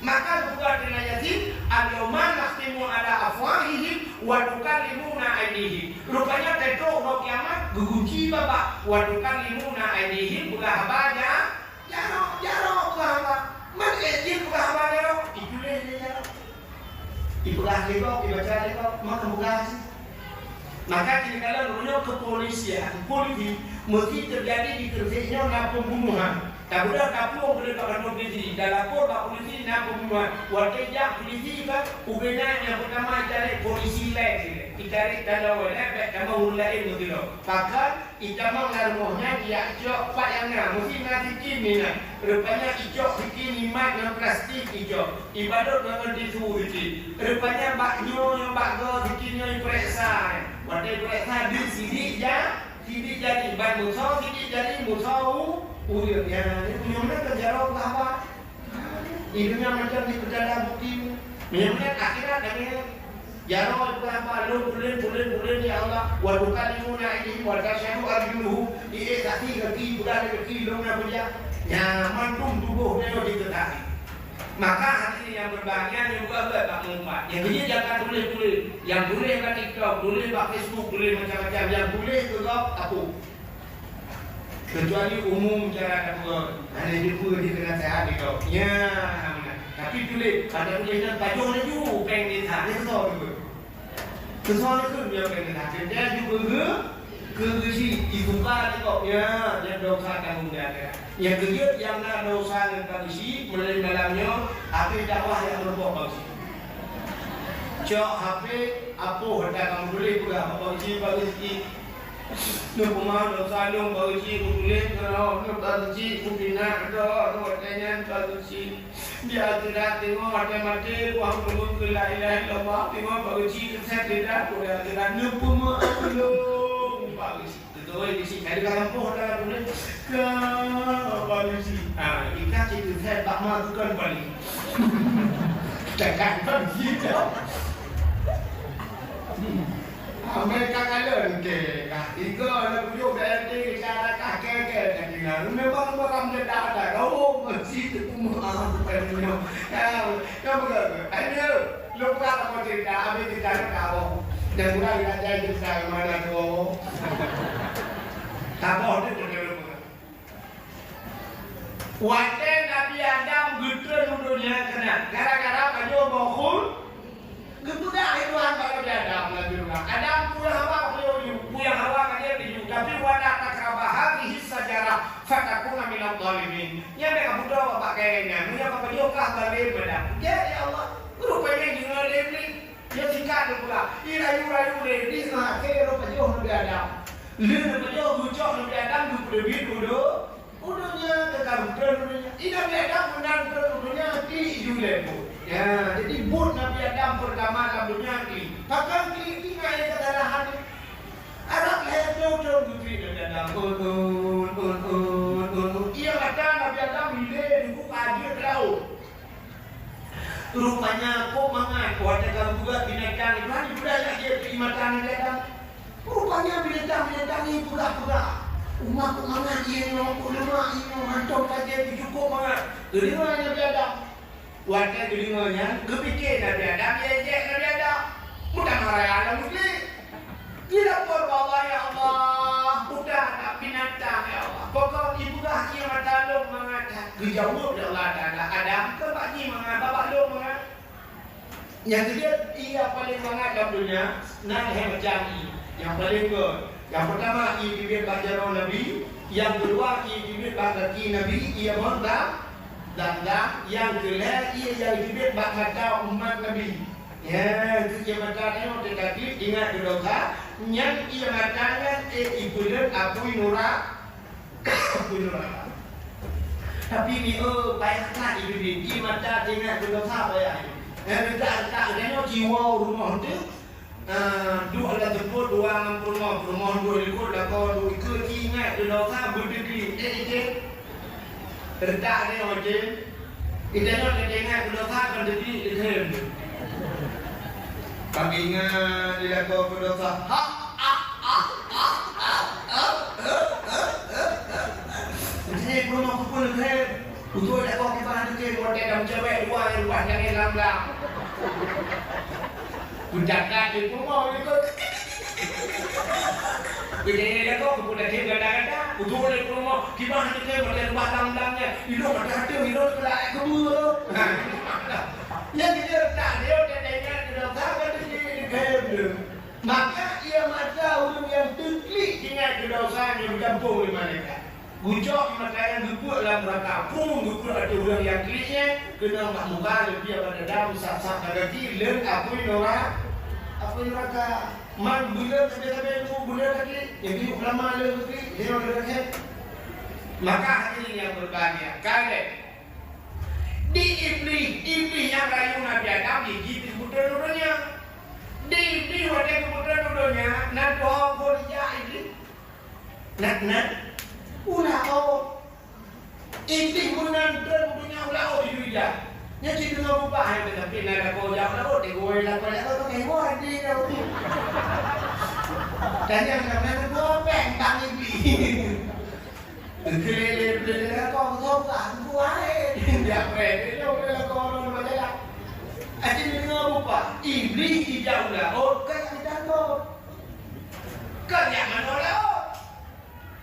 Maka geupeugah keu Nabi Yasin, "Al-yauma nakhtimu ala afwahihim wa tukallimuna aidihim." Rupanya, teutrok uroe kiamat, geugunci babah, "Wa tukallimuna aidihim," peugah haba ja-, jaroe, jaroe peugah haba. Man ék jih peugah haba jaroe? Ituléh lé jaroe. Ipeugah lé gob, ibaca lé gob, maka peugah cit. Maka, kira-kira, meunyoe keupolisian, polisi, meuseuti teujadi di Gresik nyoe na peumbunohan. Tabeudôh taplueng keuneuk bak kantor polisi, talapor bak polisi na peumbunohan. Watèe jak polisi ka, ubena nyang peutama itarek polisi laén, itarek tanda awai, bèk tamong ureueng laén meusidroe. Pakon itamong lam rumoh nyan, ijak cok pat nyang na, meusi na sikin inan. Rupanya icok sikin imat ngon plastik icok, ibalot ngon tisu sikin. Rupanya bak nyoe, nyoe bak goe sikin nyoe ipeuriksa. Watèe ipeuriksa, deuh sidik ja-, Sidik jari ban musoh, sidik jari musoh u-, ureueng. Ya, nyoe meunan keu jaroe peugah haba. Di dunia macam ni peugah bukti. Nyoe meunan akhirat lagèe nyan. Jaroe peugah haba, lôn pulen, pulen, pulen, ya Allah. Wa tukallimuna aidihim wa tasyhadu arjuluhum. Di saksi kaki, peugah lé kaki, lôn na peujak. Nyan mandum tuboh nyoe jiteuka. Maka hadirin yang berbahagia, nyoe bukan beuet bak meuupat. Nyang keujeuet jangan tuléh-tuléh. Nyang tuléh bak TikTok, tuléh bak Facebook, tuléh macam-macam. Nyang tuléh keu gob, apôh. Kecuali umum cara dapur. Hana jumpa di tengah sehat di gob. Nya, tapi tuléh, pada tuléh nyan pajoh laju, péng desa, dia kesal juga. Keusoe keuh nyoe keuneuk, akhé nyan jeuet keu, keu geuchik, jibuka lé gob, nyan, nyan dosa tanggong di akhirat. Nyang keujeuet nyang na dosa ngon Pak Geuchik, mulai malam nyoe, habéh dakwah nyang meurumpok Pak Geuchik. Cok H P, apôh ata kamoe tuléh peugah bak Pak Geuchik, Pak Geuchik. Neupeuma dosa lôn, Pak Geuchik, kutuléh keudroe, Pak Geuchik, kupinah droe, watèe nyan, Pak Geuchik. Di akhirat teungoh maté-maté, ku hana meungeut keu la ilaha illallah, teungoh Pak Geuchik teusèt lidah, ku di akhirat neupeumeu'ah lôn, Pak Geuchik. Teutuwö Geuchik, ka di lam poh dah tuléh, ka Pak Geuchik. Ah, ika cit teusèt bak ma tukang paling. Takkan Pak Geuchik dah. Amai ka kalon keu kah, tiga lam tujoh B R T, cara kah keu-keu ka tinggai. Memang beurang meuledak dah, oh, meusti teupeu meu'ah bukan nyoe. Ka, ka beurang. Ayo, lôn buka lam cerita, habis cerita ka awak. Dan urang nak jadi cerita mana tu, oh. Tabah tu, tu, tu, tu. Watèe Nabi Adam geutreun u donya keunan, gara-gara pajoh boh khul-, geupeugah lé Tuhan bak Nabi Adam, Nabi Adam, "Peue Hawa, peue yue, peue Hawa ka jeuet laju, tapi wala taqraba hadhihi syajarah fatakuna minadh dhalimin." Nyan bèk kapeudong bak kayèe nyan, meunyoe kapajoh kah zalem, Adam. Jeuet, ya Allah, rupanya jeuet lé Iblis. Nyoe singkat lôn peugah, i rayu-rayu lé Iblih, akhé lôn pajoh Nabi Adam. Lheueh lôn pajoh geucok Nabi Adam geupeuteubiet u do-, u donya, teuka geutreun u donya. I Nabi Adam meunan treun u donya, klik ju lé buet. Ya, jadi buet Nabi Adam peurtama lam donya klik. Pakon klik? Ingat lé keusalahan nyan. Arab lhèe ploh thôn geuklik Nabi Adam. Un, un, un, un, un, un. Iya mata Nabi Adam ilèe dikeue ka jeuet laôt. Rupanya kok mangat, watèe ka geupeugah binatang, Tuhan geupeugah lagèe Mata Nabi Adam. Rupanya binatang-binatang nyan peugah-peugah. Umat kok mangat ié nyoe, kok leumah ié nyoe, mantong saja teucukôp mangat. Keudeungoe Nabi Adam. Watée geudeungoe nyan, geupike Nabi Adam, ya, ya, Nabi Adam. Mudah marah alam muslim. Geulapor bak Allah, "Ya Allah, udah aneuk binatang, ya Allah. Pokok ipeugah ié mata lôn mangat." Geujaweueb lé Allah Taala, "Adam, kon bak jih mangat, bak lôn mangat." Nyang keudua, ié nyang paleng mangat lam donya, na lhée macam ié. Nyang paleng kon, nyang peurtama ié teubiet bak jaroe Nabi, nyang keudua ié teubiet bak gaki Nabi, ié mon dam, dam-dam, nyang keulhée ié nyang teubiet bak mata umat Nabi. Nyan keuh ié mata tanyoe teuka klik ingat keu dosa, nyan ié mata nyan ék ipeuleuet apui nura-, apui nuraka. Tapi mi, oh, payah that ié teubiet, ié mata teuingat keu dosa payah. Eh, retak-retak tanyoe jiwoe rumoh teuh, eh, duek lam teupot dua ngon peurumoh, peurumoh duek likot lakoe duek ikeue, ingat keu dosa beuteubiet. Eh, ije. Retak tanyoe ije. Ije nyoe teuingat keu dosa kon teubiet dikhem. Bak ingat di lakoe keu dosa. Ha, ha, ha, ha, ha, ha, ha, ha, ha. Ije peurumoh keu peue leuhe. Utoe lakoe kiban teuke watée dam cewek dua nyang rubah nyang lam-lam. Kujaga di peurumoh nyoe. Bidayah lakoe keupeue teuke gata-gata. Utoe lé peurumoh kiban teuke watée rubah lam-lam nyan. Ilong mata teuh, ilong keulah air keubeu. Nyang kita tak dia teuingat keu dosa kan teuke dikhem tu. Maka ié mata ureuëng nyang teuklik ingat keu dosa nyang geugampông lé malaikat. Geucok ié mata nyan geupeue lam nuraka, phon geupeue ateueh ureuëng nyang klik nyan, keunong bak muka leubeh daripada dam sab-sab ka gaki leuen apui nura-, apui nuraka. Man buleuen sabe-sabe ilmu buleuen ka klik, nyang klik ulama leuen ka klik, lewat leuen ka klik. Maka hadirin yang berbahagia, kaleh Di Iblih, Iblih nyang rayu Nabi Adam, jih jipeutrön u donya. Di Iblih watée geupeutrön u donya, na dua phon ija Iblih. Na, na. Ulao. Iblih meunan trön u donya ulao jih ija. Nyan cit deungoe bubah hai, tapi na lakoe jak ulao, teungoh lakoe-lakoe pakai won di daun. Dan nyang na dua péng bang Iblih. Keulele-lele lakoe, soe ka buai. Dia preh, dia preh lakoe orang majalah. Aci deungoe bubah, Iblih ija u laôt, ka jak mita laôt. Ka jak manoe laôt.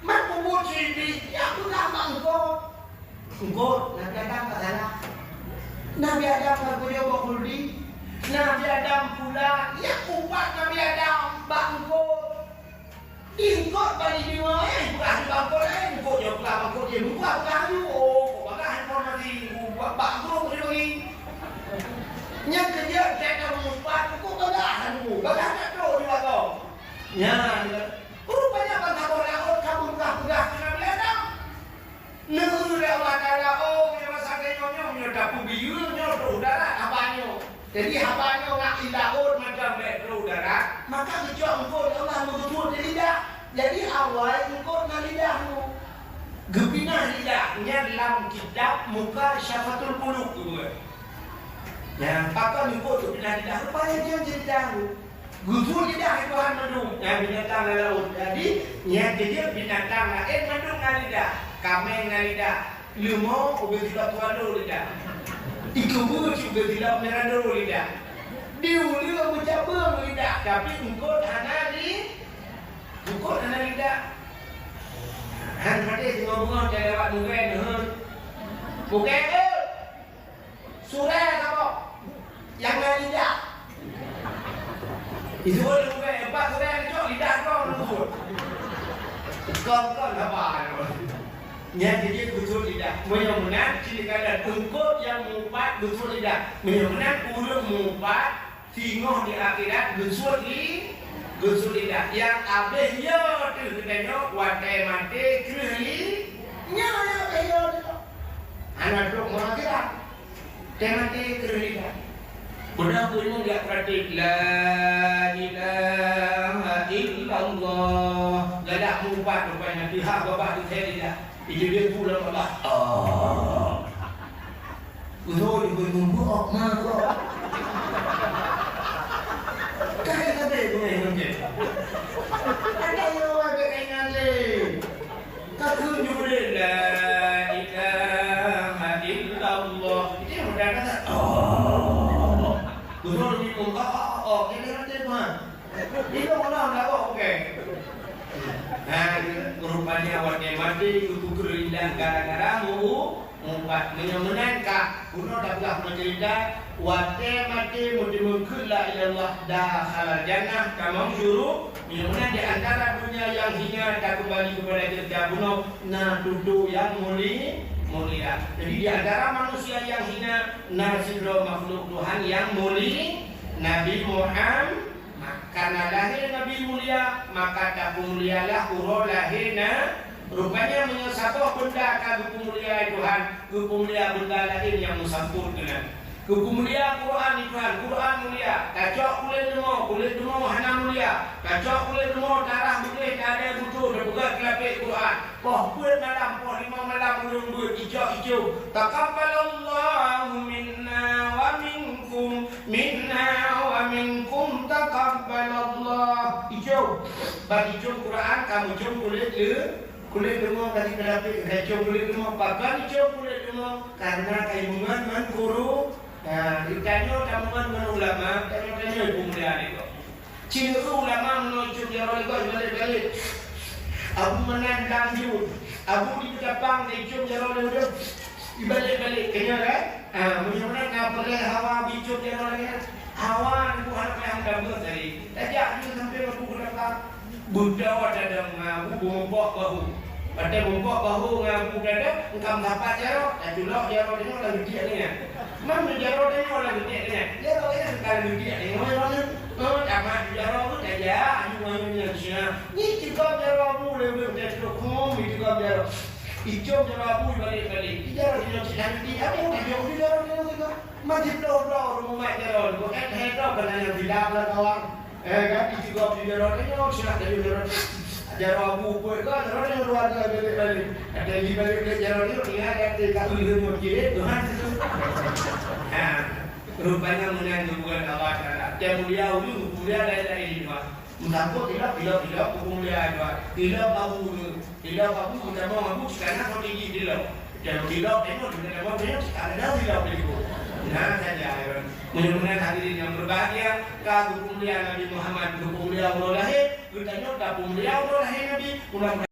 Mak peubuet si Iblih, ya peugah bak eungkôt. Eungkôt, Nabi Adam ka salah. Nabi Adam ka geuyue bak Khuldi. Nabi Adam pula, ya ubat Nabi Adam bak eungkôt. Di eungkôt bani deungoe, eh, peugah di bangkot laén, eungkôt nyoe peugah bangkot jih, eungkôt peugah nyoe, oh, kok bagah informasi, eungkôt bak, bak grup dia bagi. Nyang keujeuet, gata meumeupat, eungkôt bagah nyoe, bagah that trok di lagoe. Nyan, rupanya ban saboh laôt ka beugah-beugah keu Nabi Adam. Neueu lé Allah Taala, oh, meunyoe masa nyoe, nyoe, meunyoe tapeubiyeu, nyoe trok u darat haba nyoe. Jadi, haba nyoe ngat i laôt macam bèk trok u darat, maka geucok eungkôt lé Allah meugeubuet di lidah. Jadi, awai eungkôt na lidah nyoe. Geupinah lidah nyan lam kitab Mukasyafatul Qulub geubuet. Nyan, pakon eungkôt geupinah lidah, rupanya nyan ceurita nyoe. Geusuet lidah Tuhan mandum nyang binatang lam laôt. Jadi, nyang keujeuet binatang laén mandum na lidah. Kaméng na lidah. Leumo ubé silop swallow lidah. Ikeubeue cit ubé silop mirado lidah. Di uleue meucabeueng lidah, tapi eungkôt hana li-, eungkôt hana lidah. Han maté singoh beungoh tai lewat mugén, heuet. Mugén, heuet. Surée saboh nyang na lidah. Itu boleh bukan empat surée keucok lidah kau lembut. Kau, kau apa? Nyan jadi geusuet lidah. Meunyoe meunan, ciri tanda eungkôt nyang mupat geusuet lidah. Meunyoe meunan, ureueng mupat singoh di akhirat geusuet li-, geusuet lidah. Nyang abéh yo teuh geutanyoe watée maté kreueh li-, nyoe nyang abéh yo teuh. Hana trok ngon akhirat. Watée maté kreueh lidah. Beuna peue nyoe jak praktik, "La ilaha illallah." Galak mupat rupanya pihak babah di lidah. Itu dia pulang babah. Oh. Beutôi, beutôi, beutôi, oh, ma, oh. Kan ada tu, eh. Ayo, ada ingat lé. Kata jubile la ilaha illallah. Dia udah kata, oh. Guru ni pun, oh, oh, oh. Dia kata, "Tuhan, itu Allah nak buat, okey." Nah, rupanya watée maté, geupeukeureuh indak gara-gara mu-, mupat. Meunyoe meunan ka, bunoe tapeugah meucerita, watée maté meuteumé keu la ilaha illallah, dakhalal jannah, tamong syurga. Meunyoe meunan di antara donya nyang hina takeumbali keupada ceurita bunoe, na tutoe nyang muli-, mulia. Jadi di antara manusia nyang hina, na sidroe makhluk Tuhan nyang muli, Nabi Muhammad. Karena lahé Nabi mulia, maka tapeumulialah uroe lahé na. Rupanya meunyoe saboh benda ka geupeumulia Tuhan, geupeumulia benda laén nyang meusampôt keunan. Geupeumulia Quran di Tuhan, Quran mulia. Tacok kulét leumô, kulét leumô hana mulia. Tacok kulét leumô, tarah beudeh, tadée butoh, teupeugah keu lapék Quran. Poh peuet malam, poh limong malam ulôn beuet icok-icok. Taqabbalallahu minna wa minkum, minna wa minkum taqabbalallah. Icok. Ban icok Quran, kamu icok kulét le-, kulét leumô tadi keu lapék, icok kulét leumô. Pakon icok kulét leumô? Karena kai mungon ngon guru. Nah, geutanyoe tamungon ngon ulama, tanyoe-tanyoe peumulia nyoe. Ciri ulama meunyoe icok jaroe lé gob ibalek-balek. Abu meunan lam jeuet. Abu di Peutapang ka icok jaroe lé ureueng. Ibalek-balek, keunyoe kan? Ah, meunyoe meunan na peureulee hawa bicok jaroe lé. Hawa nibak hana payah meutamah tadi. Tajak jeuet sampoe Abu Peutapang. Beudôh tadong ngon Abu beumeubok bahu. Watée beumeubok bahu ngon Abu tadong, eungkam sapat jaroe, taculok jaroe tanyoe lam geudiek nyan. Mam jaroe tanyoe lam geudiek nyan. Jaroe nyan ka lam geudiek nyan. Oh, tamat jaroe tu tajak, aju ngon nyan siat. Ni cigom jaroe Abu lé ureueng teuh, hom, ni cigom jaroe. Icok jaroe Abu ibalek-balek. Di jaroe tanyoe cit lam geudiek, Abu tajok di jaroe tanyoe sigoe. Mati bloh-bloh ureueng mumat jaroe, bukan hedoh keunan nyang silap lah kawan. Eh, kan, di sigoe di jaroe tanyoe, siat dari jaroe. Jaroe Abu peuet kan, jaroe tanyoe dua kali balik-balik. Ada di balik-balik jaroe tanyoe, ingat kata kat ulih tanyoe kiri, Tuhan itu. Ha, rupanya meunan geupeugah Allah Taala. Dia mulia ulun, mulia lain-lain di luar. Meusampôh tilok, tilok, tilok, huköm mulia dua. Tilok Abu tu. Tilok Abu, meutamong Abu, cit kana kau tinggi tilok. Dan tilok tengok, dia tamong tengok, cit kana tilok di situ. Nah, saja, ya. Mudah-mudahan hadirin yang berbahagia, ka huköm mulia Nabi Muhammad, huköm mulia uroe lahé, geutanyoe ka huköm mulia uroe lahé Nabi, mudah-mudahan